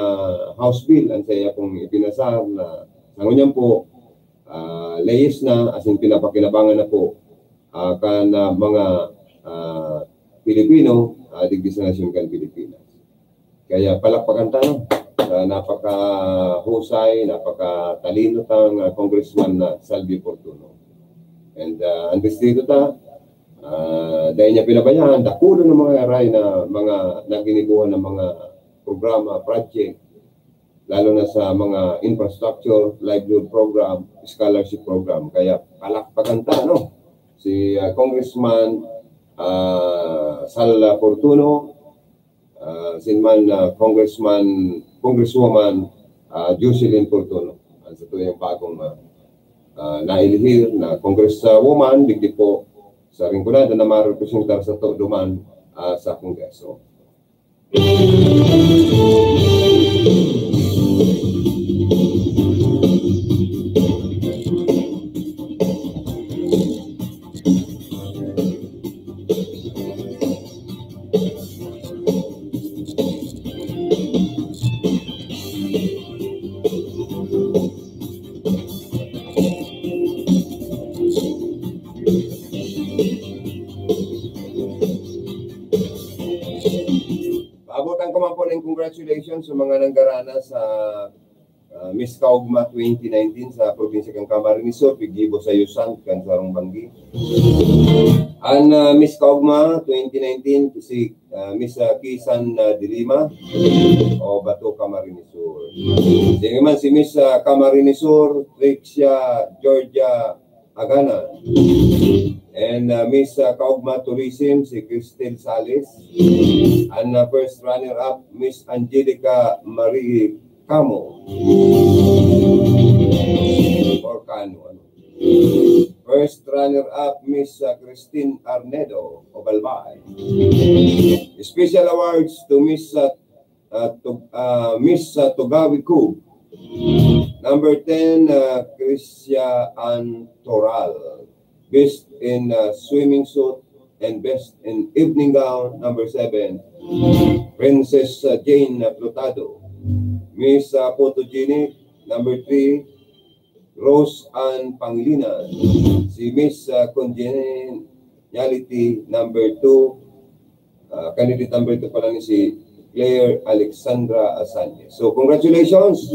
House Bill an saiya pong ipinasar na sa ngunyan po, ah, leyes na, asin pinapakinabangan na po, ah, kan, ah, mga, ah, Pilipino, ah, digdi sa nasyon kan Pilipinas. Kaya palakpakan tayo. Ah, napakahusay, napakatalino tang, ah, Congressman na Salvi Fortuno. And, ah, ang distrito ta, ah, dahil niya pinabayaan, dakulo ng mga aray na mga naginibuhan ng mga programa, project, lalo na sa mga infrastructure, livelihood program, scholarship program. Kaya palakpakan ta, no? Si, ah, Congressman, ah, Sal Fortuno, ah, sin man, ah, Congressman, Congresswoman, ah, Jocelyn Fortuno. Ang sa tuyang bagong, ah, ah, nailihir na Congresswoman, digdi po sa Rinconada na marepresentar sa to duman, ah, sa Kongreso. Paabotan ko man po ng congratulations sa mga nanggarana sa, ah, Miss Kaugma twenty nineteen sa probinsya kan Camarines Sur, piggibo sa Yusan, kan sarong banggi. An, ah, Miss Kaugma twenty nineteen, si, ah, Miss, ah, Kisan, ah, de Lima, o Bato, Camarines Sur. Sige man, si Miss, ah, Camarines Sur, Trixia Georgia Agana. And, uh, Miss, uh, Kaugma Tourism, si Cristel Sales. And, uh, first runner-up, Miss Angelica Marie Camo. Or Cano, ano. First runner-up, Miss, uh, Christine Arnedo, Obalbay. Special awards to Miss, uh, uh, to, uh, Miss, uh, Tugawi Cub. Number ten, uh, Christian Toral. Best in, uh, swimming suit and best in evening gown. Number seven, Princess, uh, Jane, uh, Plutado. Miss, uh, Photogenic. Number three, Rose Ann Pangilinan. Si Miss, uh, Congeniality. Number two, Ah, candidate number two pala ni si Claire Alexandra Asañez. So, congratulations,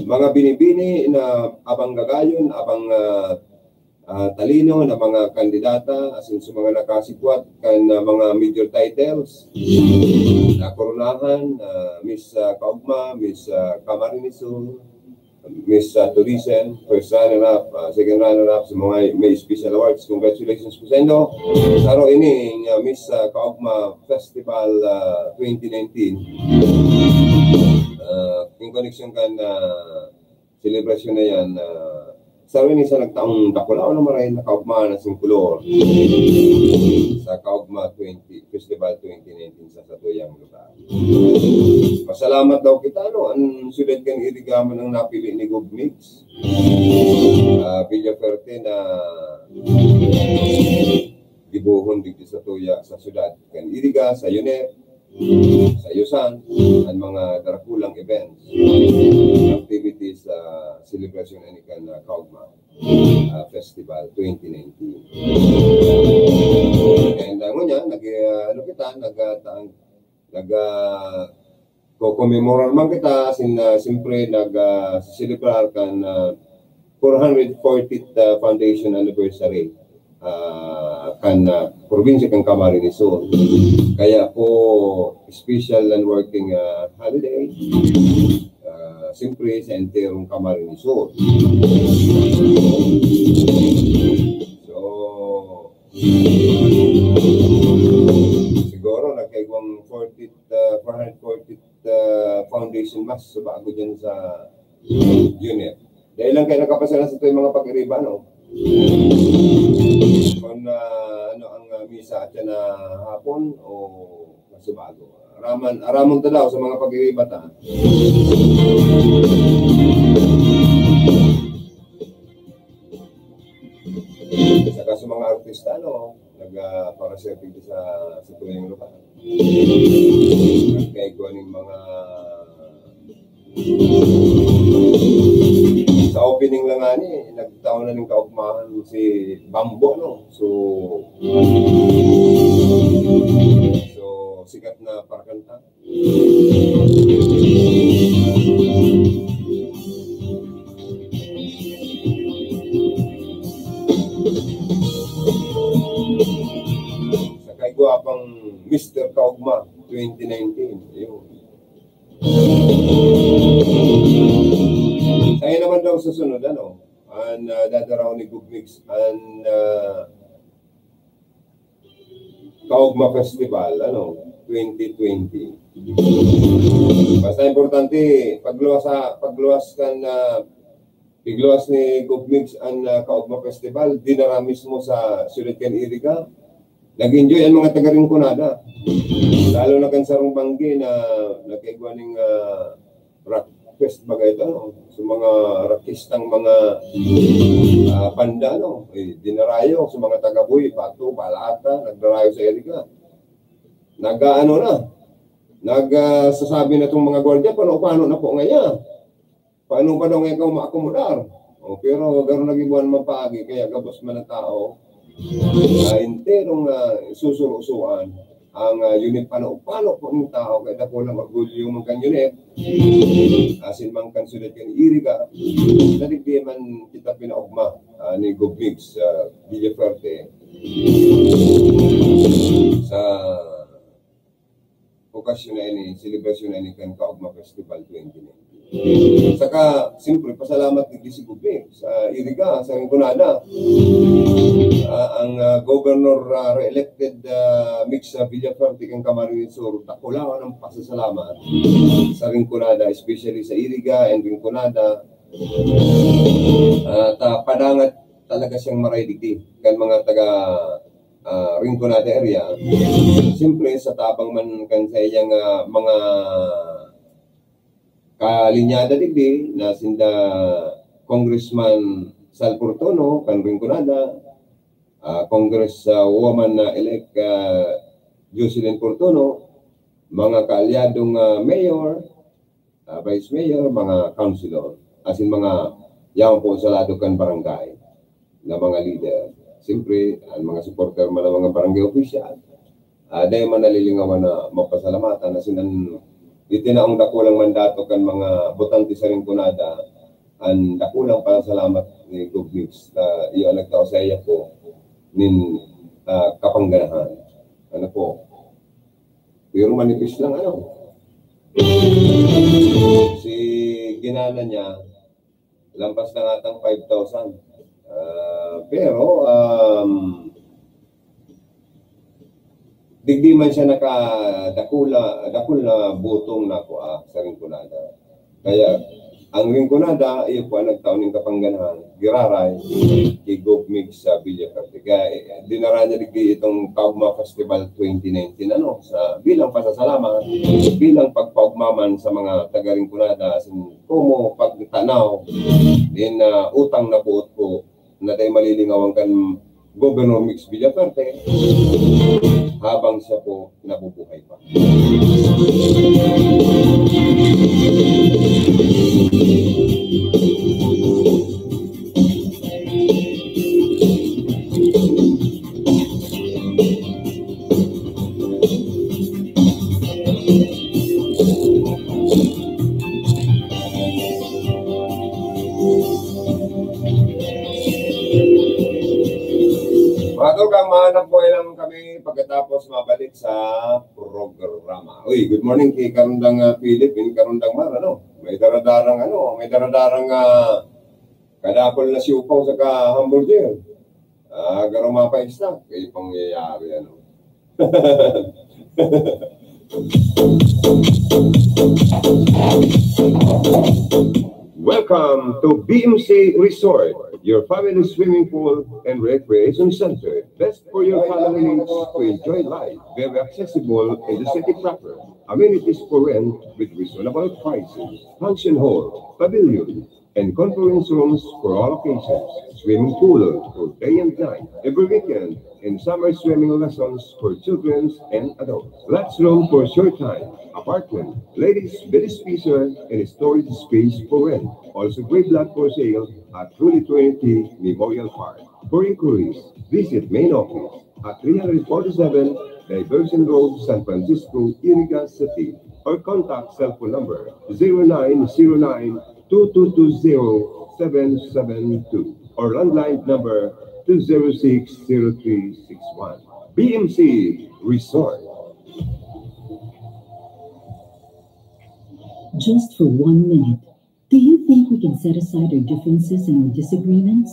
mga binibini na abang gagayon, abang, ah, ah, talino na mga kandidata, asin sa mga nakasikwat kan, ah, mga major titles, na koronahan, ah, Miss, ah, Kaugma, Miss, ah, Camarines Sur, Miss, uh, Tourism, first runner-up, uh, second runner-up sa mga may special awards. Congratulations po sa inyo. Saro ini nga Miss, uh, Kaugma Festival, uh, twenty nineteen. Uh, in connection kan, uh, celebration na yan, uh, saro ini sa nagtaong dakula o na maray na kaugma na singkulor sa Kaugma twenty, Festival twenty nineteen sa satuyang lugar. Pasalamat daw kita, no? An syudad kan Iriga man ang napili ni Gov Migs, ah, Villaferte na gibohon digdi sa tuya, sa syudad kan Iriga, sa UNEP, sa Yusan, an mga darakulang events, activities, ah, celebration ani kan, ah, Kaugma, ah, Festival twenty nineteen. And, ah, ngunyan, nag, ah, ano kita, nag, ah, ta-, nag, ah, ko-commemorate man kita, sin-, ah, siyempre, nag, ah, celebrar kan, ah, four hundred fortieth, ah, foundation anniversary, ah, kan, ah, probinsya kan Camarines Sur. Kaya po, special and working, ah, holiday, ah, siyempre, sa enterong Camarines Sur. So, siguro, nagkaigwang fortieth, ah, four hundred fortieth, ah, foundation mass sa bago dyan sa UNEP. Dahil lang kayo nagkapasyalan sa tuwing mga pag-iriba, no? Kung, ah, ano ang, ah, misa at yan na hapon o masubago. Araman, aramon ta daw sa mga pag-iriba ta. Saka sa mga artista, no? Nag, ah, para sa, sa, sa tuwing lugar. Nagkaigwa ning mga Sa opening lang nga ni, nagtaon na ning kaugmahan si Bambo, no? So, so, sikat na parakanta. Sa kay gwapang Mister Kaugma twenty nineteen. Ayun. Naman daw sa sunod, ano, an, ah, dadarahon ni Gov Mix, an, ah, Kaugma Festival, ano, twenty twenty. Basta importante, pagluwas sa, pagluwas kan, ah, pigluwas ni Gov Mix an, ah, Kaugma Festival, dinara mismo sa siyudad kan Iriga. Nag-enjoy ang mga taga Rinconada. Lalo na kan sarong banggi na nagkaigwa ning, ah, rock fest baga ito, no? So, mga rockistang mga, ah, banda, no? Eh, dinarayo sa mga taga Buhi, Pato, Balata, nagdarayo sa Iriga. Nag-aano na, nag, ah, sasabi na tong mga gwardiya, "Paano, paano na po ngayon? Paano pa daw ngayon ka umaakomodar?" O, pero garo nagibuan man paagi, kaya gabos man ang tao. Ah, enterong, ah, susurusuan ang, ah, unit, pano-pano po ng tao, kaya dakulang orgulyo man kan unit. Asin man kan siyudad kan Iriga, na digdi man kita pinaugma, ah, ni Gov Mix, ah, Villafuerte sa okasyon na ini, selebrasyon na ini kan Kaugma Festival twenty nineteen. Saka, siyempre, pasalamat digdi si Gov Mix sa Iriga, sa Rinconada. Ah, ang, ah, Governor, ah, re-elected, ah, Mix sa Villafuerte kan Camarines Sur, dakulaon ang pasasalamat sa Rinconada, especially sa Iriga and Rinconada. At, ah, padangat talaga siyang maray digdi kan mga taga, ah, Rinconada area. Siyempre, sa tabang man kan sa iyang, ah, mga kalinyada digdi na sinda Congressman Sal Portono kan Rinconada, ah, Congress, ah, woman na elect, ah, Jocelyn Portono, mga kaalyadong, ah, mayor, ah, vice mayor, mga councilor, asin mga yaon po sa lado kan barangay na mga leader. Siyempre, ang mga supporter man ng mga barangay official, ah, dai man nalilingawan na mapasalamatan asin an itinaong dakulang mandato kan mga botante sa Rinconada, an dakulang pasalamat ni Gov Mix na iyo an nagtao sa iya po nin, ah, kapangganahan. Ano po? Pero manipis lang, ano? Si ginana niya, lampas na nga tang five thousand. Ah, pero, um, digdi man siya nakadakula, dakul na butong na kua sa Rinconada. Kaya, ang Rinconada, iyo po ang nagtao ning kapangganahan, giraray, ki Gov Mix sa Villafuerte. Kaya, eh, dinara niya digdi itong Kaugma Festival twenty nineteen, ano, sa, bilang pasasalamat, bilang pagpaugma man sa mga taga Rinconada, asin komo pagtanaw, din, ah, utang na buot po, na dai malilingawan kan Governor Mix Villafuerte habang siya po nabubuhay pa. Mga tugang, mahanap buhay lang kami pagkatapos mabalik sa programa. Uy, good morning kay Karundang, ah, Philip and Karundang Mar, ano? May daradarang, ano, may daradarang, ah, kadakol na siopao saka hamburger. Ah, garo mapaista. Kaya pangyayari, ano? Welcome to B M C Resort, your family swimming pool and recreation center. Best for your family needs to enjoy life. Very accessible in the city proper. Amenities for rent with reasonable prices. Function hall, pavilion, and conference rooms for all occasions. Swimming pool for day and night, every weekend, and summer swimming lessons for children and adults. Flats room for short time, apartment, ladies bed spacer, and storage space for rent. Also great lot for sale at Holy Trinity Memorial Park. For inquiries, visit main office at three hundred forty-seven Diversion Road, San Francisco, Iriga City, or contact cellphone number zero nine zero nine two two two zero seven seven two or landline number two zero six zero three six one. B M C Resort. Just for one minute, do you Think we can set aside our differences and our disagreements?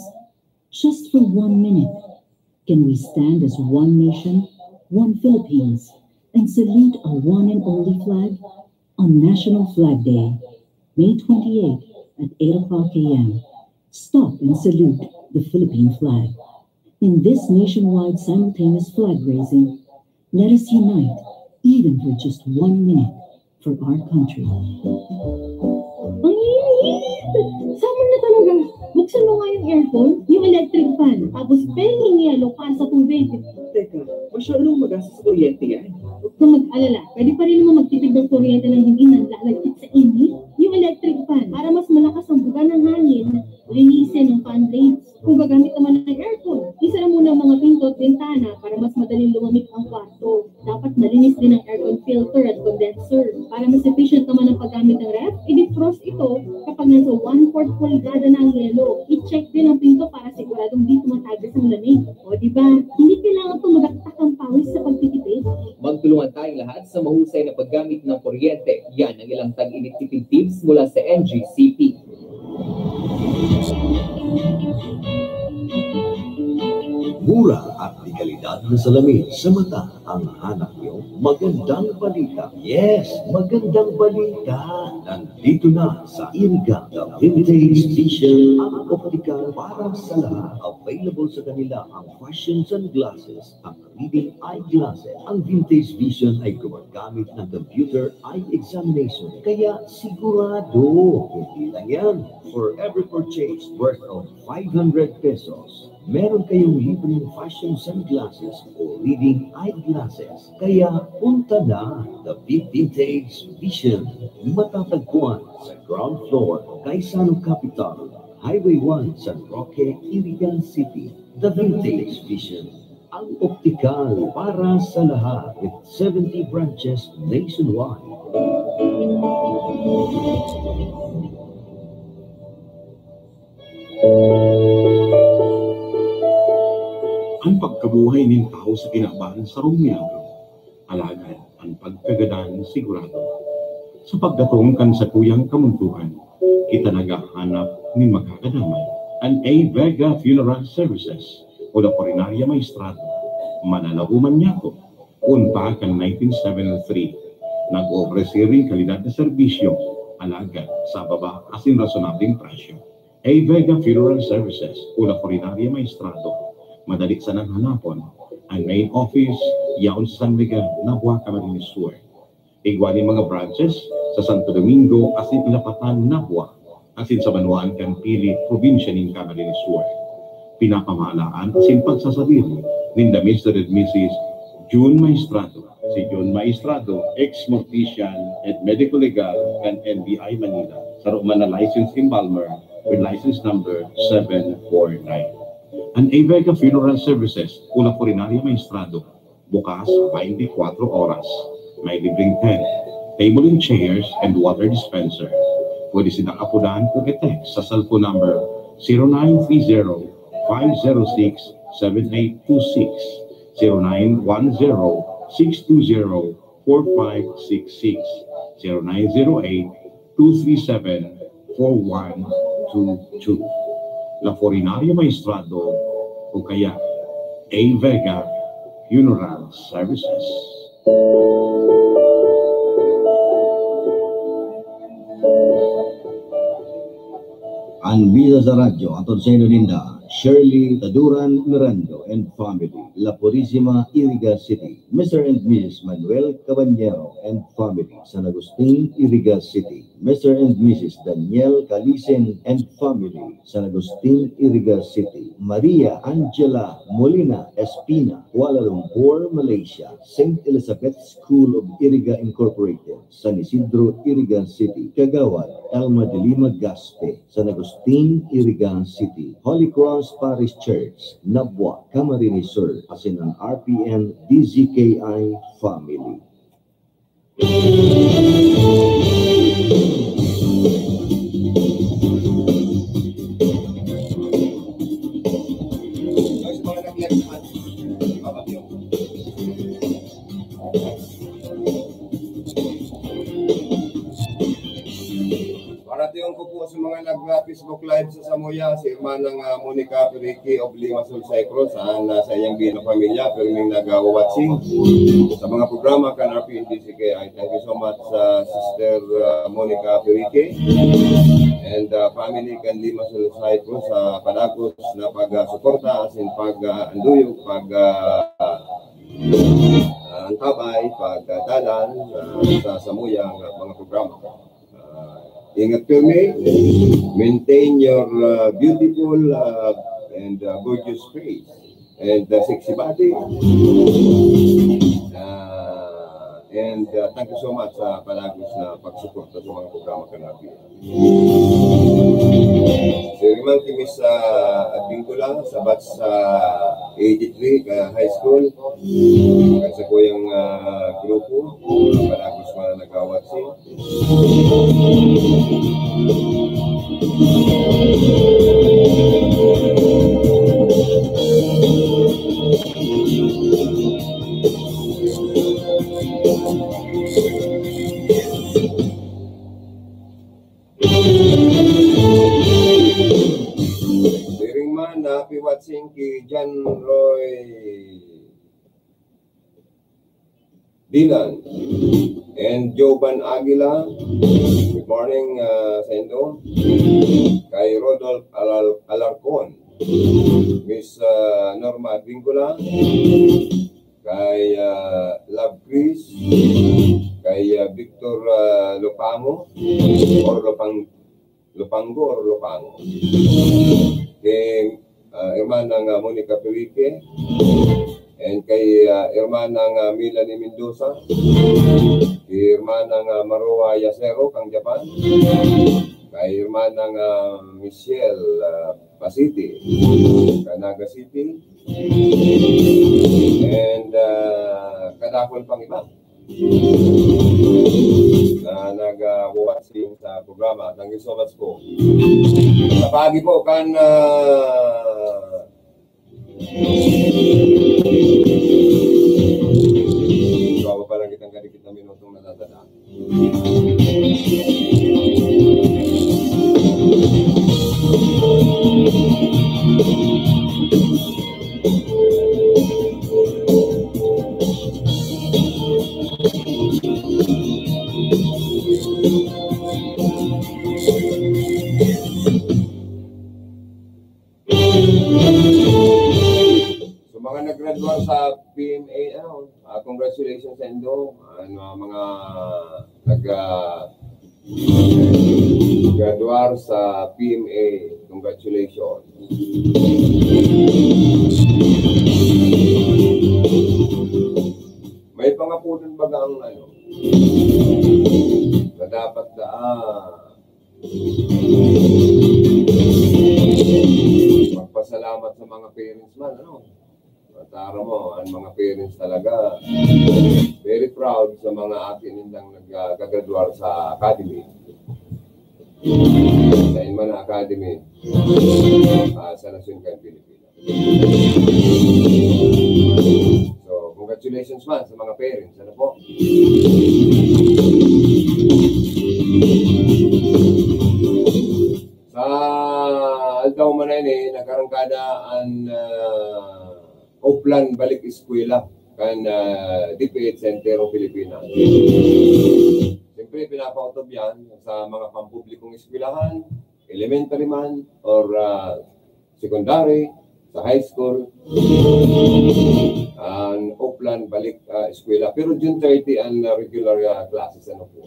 Just for one minute, can we stand as one nation, one Philippines, and salute our one and only flag? On National Flag Day, May twenty-eighth at eight o'clock a m, stop and salute the Philippine flag. In this nationwide simultaneous flag raising, let us unite, even for just one minute, for our country. Ang init! Summer na talaga. Buksan mo nga yung aircon, yung electric fan, tapos pengeng yelo para sa tubig. Teka, masyadong magastos sa kuryente yan. Huwag kang mag-alala. Pwede pa rin naman magtipid ng kuryente ng hindi nanlalagkit sa init. Yung electric fan, para mas malakas ang buga ng hangin, linisin ang fan blades. Kung gagamit naman ng aircon, isara muna ang mga pinto at bintana para mas madaling lumamig ang kwarto. Dapat malinis din ang aircon filter at condenser. Para mas efficient naman ang paggamit ng ref, i-defrost ito kapag nasa one-fourth pulgada na ang yelo. I-check din ang pinto para siguradong di tumatagas ang lamig. O, di ba? Hindi kailangan tumadaktak ang pawis sa pagtitipid. Magtulungan tayong lahat sa mahusay na paggamit ng kuryente. Yan ang ilang tag-init tipid tips mula sa N G C P. Mura at dekalidad na salamin sa mata ang hanap niyo? Magandang balita. Yes, magandang balita. Nandito na sa Iriga, the Vintage Vision, ang optical para sa lahat. Available sa kanila ang fashion sunglasses at reading eyeglasses. Ang Vintage Vision ay gumagamit ng computer eye examination. Kaya sigurado, hindi lang yan. For every purchase worth of five hundred pesos, meron kayong libreng fashion sunglasses o reading eyeglasses. Kaya punta na, the Vintage Vision. Matatagpuan sa ground floor, Gaisano Capital, Highway one, San Roque, Iriga City. The Vintage Vision, ang optical para sa lahat, with seventy branches nationwide. An pagkabuhay nin tawo sa kinaban sarong milagro, alagad an pagkagadan sigurado. Sa pagdatong kan sakuyang kamuntoan, kita naghahanap nin makakadamay. An A Vega Funeral Services o La Funeraria Maestrado, manalahoman niyato. Poon pa kan nineteen seventy-three, nag-oofreser nin kalidad na serbisyo, alagad sa baba asin rasonableng presyo. A Vega Funeral Services o La Funeraria Maestrado. Madali sanang hanapon. An main office yaon sa San Miguel, Nabua, Camarines Sur. Igwa nin mga branches sa Santo Domingo asin Ilapatan, Nabua, asin sa banwaan kan Pili, probinsya nin Camarines Sur. Pinapamahalaan asin pagsasadiri ninda Mister and Missus June Maestrado. Si June Maestrado, ex-mortician and medical legal kan N B I Manila, saro man na licensed embalmer with license number seven four nine. An A Vega Funeral Services o La Funeraria Maestrado, bukas twenty-four oras. May libreng tent, table and chairs, and water dispenser. Pwede sinda apodan o i-text sa cellphone number zero nine three zero, five zero six, seven eight two six, zero nine one zero, six two zero, four five six six, zero nine zero eight, two three seven, four one two two. La Funeraria Maestrado o kaya A Vega Funeral Services. An bisa sa radyo, atod sa inyo ninda, Shirley Taduran Mirando and family, La Purisima, Iriga City. Mister and Missus Manuel Cabanyero and family, San Agustin, Iriga City. Mister and Missus Daniel Calisen and family, San Agustin, Iriga City. Maria Angela Molina Espina, Kuala Lumpur, Malaysia. Saint Elizabeth School of Iriga Incorporated, San Isidro, Iriga City. Kagawad Elma de Lima Gaspe, San Agustin, Iriga City. Holy Cross Parish Church, Nabua, Camarines Sur, asin an R P N D Z K I family. Yung ko po sa mga nag-Facebook Live sa Samuya, si Hermana nga Monica Perique of Limassol, Cyprus, ang nasa iyang bilang pamilya, pirming nag-watching sa mga programa kan R P N D C K I. Thank you so much, uh, Sister, uh, Monica Perique and, uh, family kan Limassol, Cyprus, sa padagos na pagsuporta, asin pag, uh, anduyog, pag, uh, uh, antabay, pagdalan, uh, sa Samuya nga mga programa. Ah, ingat pirmi. Maintain your, ah, beautiful, ah, and, ah, gorgeous face and, ah, sexy body. Ah, and, ah, thank you so much sa palagos na pagsuporta sa mga programa kan R P N. Pirming ki Miss, ah, Advincula, sa batch, ah, eighty-three, ah, high school. Kan sakuyang, ah, grupo, palagos na nag-watching. Siring man, happy watching ki John Roy Dilan and Joban Aguila. Good morning, ah, saindo. Kay Rodolph Alal-, Alarcon, Miss, ah, Norma Advincula, kay, ah, Love Chris, kay, ah, Victor, ah, Lopango, or Lopang-, Lopango or Lopango. Kay, ah, Hermana nga Monica Perique, and kay, ah, Hermana nga Melanie Mendoza, kay Hermana nga Maroa Yacero, kang Japan, kay Hermana nga Michelle, ah, Pasiti, Canaga City, and, ah, kadakul pang iba na nag-, ah, watching sa programa. Thank you so much po. Sa pagi po kan, ah, so, pa lang kitang kadikit na minutong natatandaan. So, mga naggraduar sa P M A, ano, ah, congratulations sa indo. Ano, mga nag, ah, graduar sa P M A, congratulations. May pangapunan baga ang, ano, na dapat na, ah, magpasalamat sa mga parents man, ano? Matara mo, ang mga parents talaga, very proud sa mga aki nindang nag-, ah, gagraduar sa academy. Sa Inman Academy, ah, sa nasyon kan Pilipinas. So, congratulations man sa mga parents. Ano po? Sa aldaw man na ini, nag-arangkada an, ah, Oplan Balik Eskwela kan, ah, DepEd sa enterong Pilipinas. Siyempre, pinapautob yan sa mga pampublikong eskwelahan, elementary man, or, ah, secondary, sa high school, an Oplan Balik, ah, Eskwela. Pero June thirty an, ah, regular, ah, classes, ano po.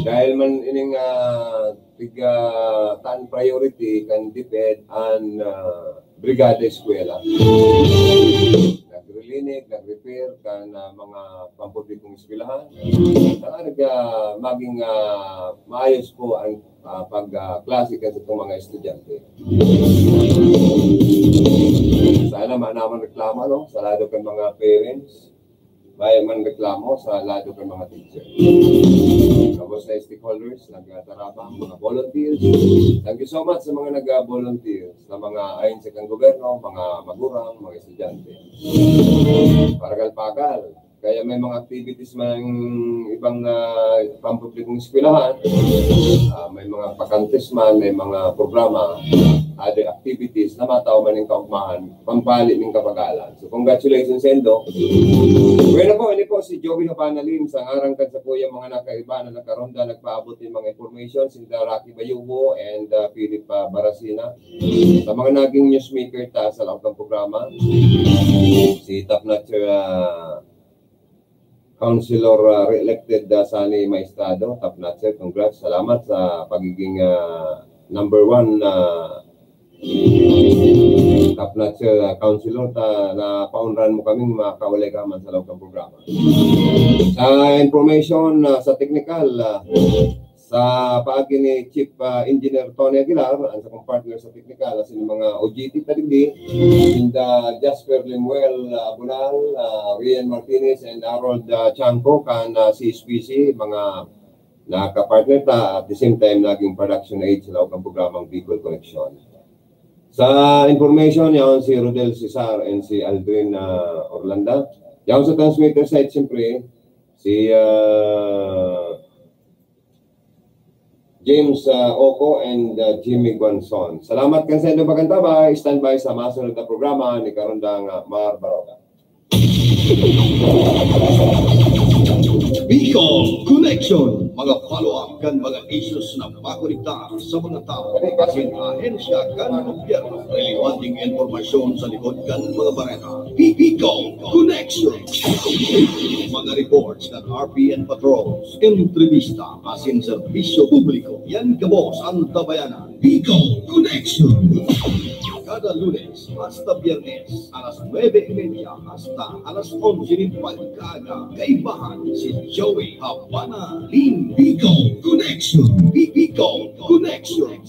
Dahil man ining, ah, tiga tan priority kan DepEd an, ah, Brigada Eskwela. Nagrilinig, nagrepair kan, ah, mga pampublikong eskwelahan. Saka nag, ah, maging, ah, maayos po ang, ah, pag, ah, klase kan satong mga estudyante. Sana mayo man reklamo, no? Sa lado kan mga parents, mayo man reklamo sa lado kan mga teacher. Tapos sa stakeholders, nagtatarabang, mga volunteers. Thank you so much sa mga nag-volunteer, sa mga ahensya kan gobyerno, mga magurang, mga estudyante. Paragal-pagal. Kaya may mga activities man ang ibang, ah, pampublikong eskwelahan, ah, may mga pakantes man, may mga programa, other activities na matao man ning kaugmahan, pampali ning kabagalan. So, congratulations sa indo. Bueno po, ini po si Joey Habana Lim, sa ngaran kan sa kuya mga nakaiba na nakaronda, nagpaabot nin mga information, sinda Rocky Bayubo and, ah, Philip, ah, Barasina. Sa mga naging newsmaker ta sa laog kan programa, si Top Notcher, ah, Councilor, ah, re-elected, ah, Sunny Maestrado, Top Notcher, congrats, salamat sa pagiging, ah, number one na Top Notcher, ah, Councilor, ta, napaunran mo kaming makauliga man sa laog kan programa. Sa information, ah, sa technical, ah, sa paagi ni Chief, ah, Engineer Tony Aguilar, ang sakong partner sa technical, asin ang mga O G T ta digdi, sinda Jasper Lemuel, ah, Abunal, ah, Rian Martinez, and Harold, ah, Chanco, kan, ah, C S P C, mga nakapartner ta, at the same time, naging production aid sa laog kan programang Bicol Connection. Sa information, yaon si Rodel Cesar and si Aldrin, ah, Orlanda. Yaon sa transmitter side, siyempre, si, ah, James, ah, Oco and, ah, Jimmy Guanzon. Salamat kan sa inyong pagkantabay. Standby sa masunod na programa ni Karondang, ah, Mar Baroga. Bicol Connection, mga follow-up kan mga issues na makonektar sa mga tao asin ahensya kan gobyerno. Relevanteng impormasyon sa likod kan mga bareta. Bicol Connection. Mga reports kan R P N patrols, entrevista asin serbisyo publiko. Yan gabos an Tabayanan. Bicol Connection. Kada Lunes hasta Biyernes, alas nuebe y media hasta alas onse nin pagkaaga, kaibahan si Joey Habana Lim. Bicol Connection. Bi-, Bicol Connection.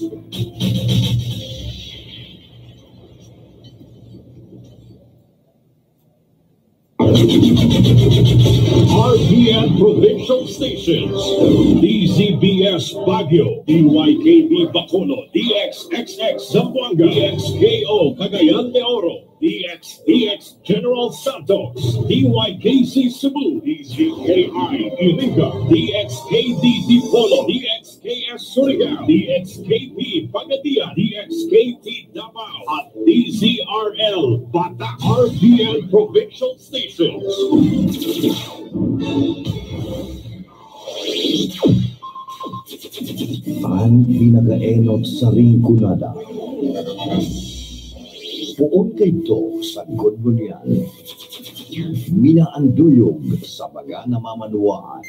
R P N Provincial Stations, D Z B S Baguio, D Y K B Bacolod, D X X X Zamboanga, D X K O Cagayan de Oro, D X D X General Santos, D Y K C Cebu, D Z K I Iriga, D X K D Dipolog, D X K S Surigao, D X K P Pagadian, D X K T Davao, at D Z R L Batac, R P N Provincial Stations. An pinakaenot sa Rinconada. Poon kaidto sagkod ngunyan. Minaanduyog sa mga namamanwaan.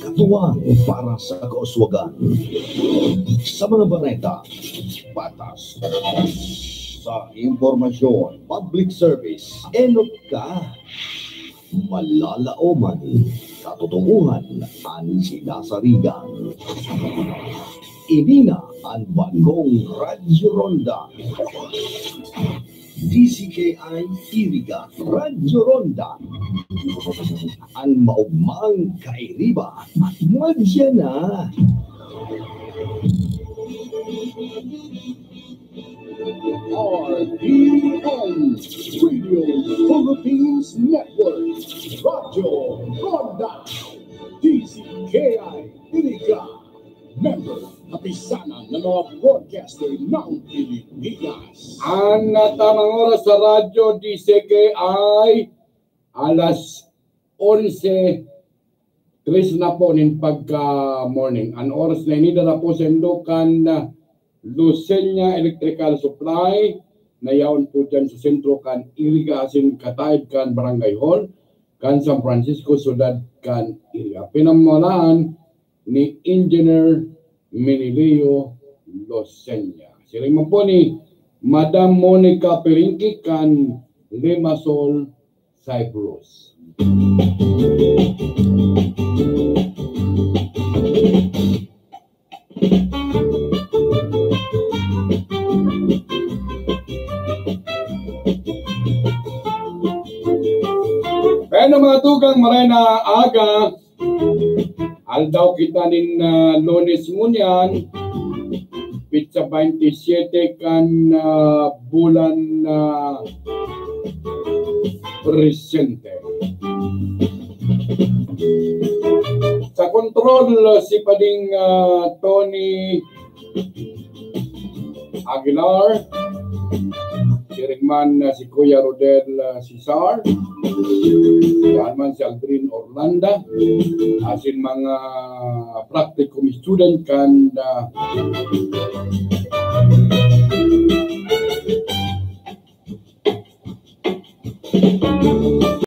Katuwang para sa kauswagan. Sa mga bareta, patas. Sa impormasyon, public service, enot ka. Malalaoman, katotohanan an sinasarigan. Ini na an bagong Radyo Ronda. D Z K I Iriga, Radyo Ronda. An maogmang kairiba, madya na. R P N Radio Philippines Network, Radyo Ronda, D Z K I Iriga, member, kapisanan ng mga broadcaster ng Pilipinas. An, ah, tamang oras sa Radyo D Z K I, alas onse tres na po nin pagka-morning. An oras na ini, dara po saindo kan, ah, Lucena Electrical Supply, na yaon po dyan sa sentro kan Iriga asin kataed kan Barangay Hall, kan San Francisco, syudad kan Iriga. Pinamalaan ni Engineer Minilio Losenya. Siring man po ni Madam Monica Peringki kan Limassol, Cyprus. Bueno, mga tugang, maray na aga. Aldaw kita nin, ah, Lunes ngunyan, petsa baynte siyete kan, ah, bulan na presente. Sa control, si Pading, ah, Tony Aguilar. Siring man, ah, si Kuya Rodel, ah, Cesar. Yan man si Aldrin Orlando. Asin mga practicum student kan, ah,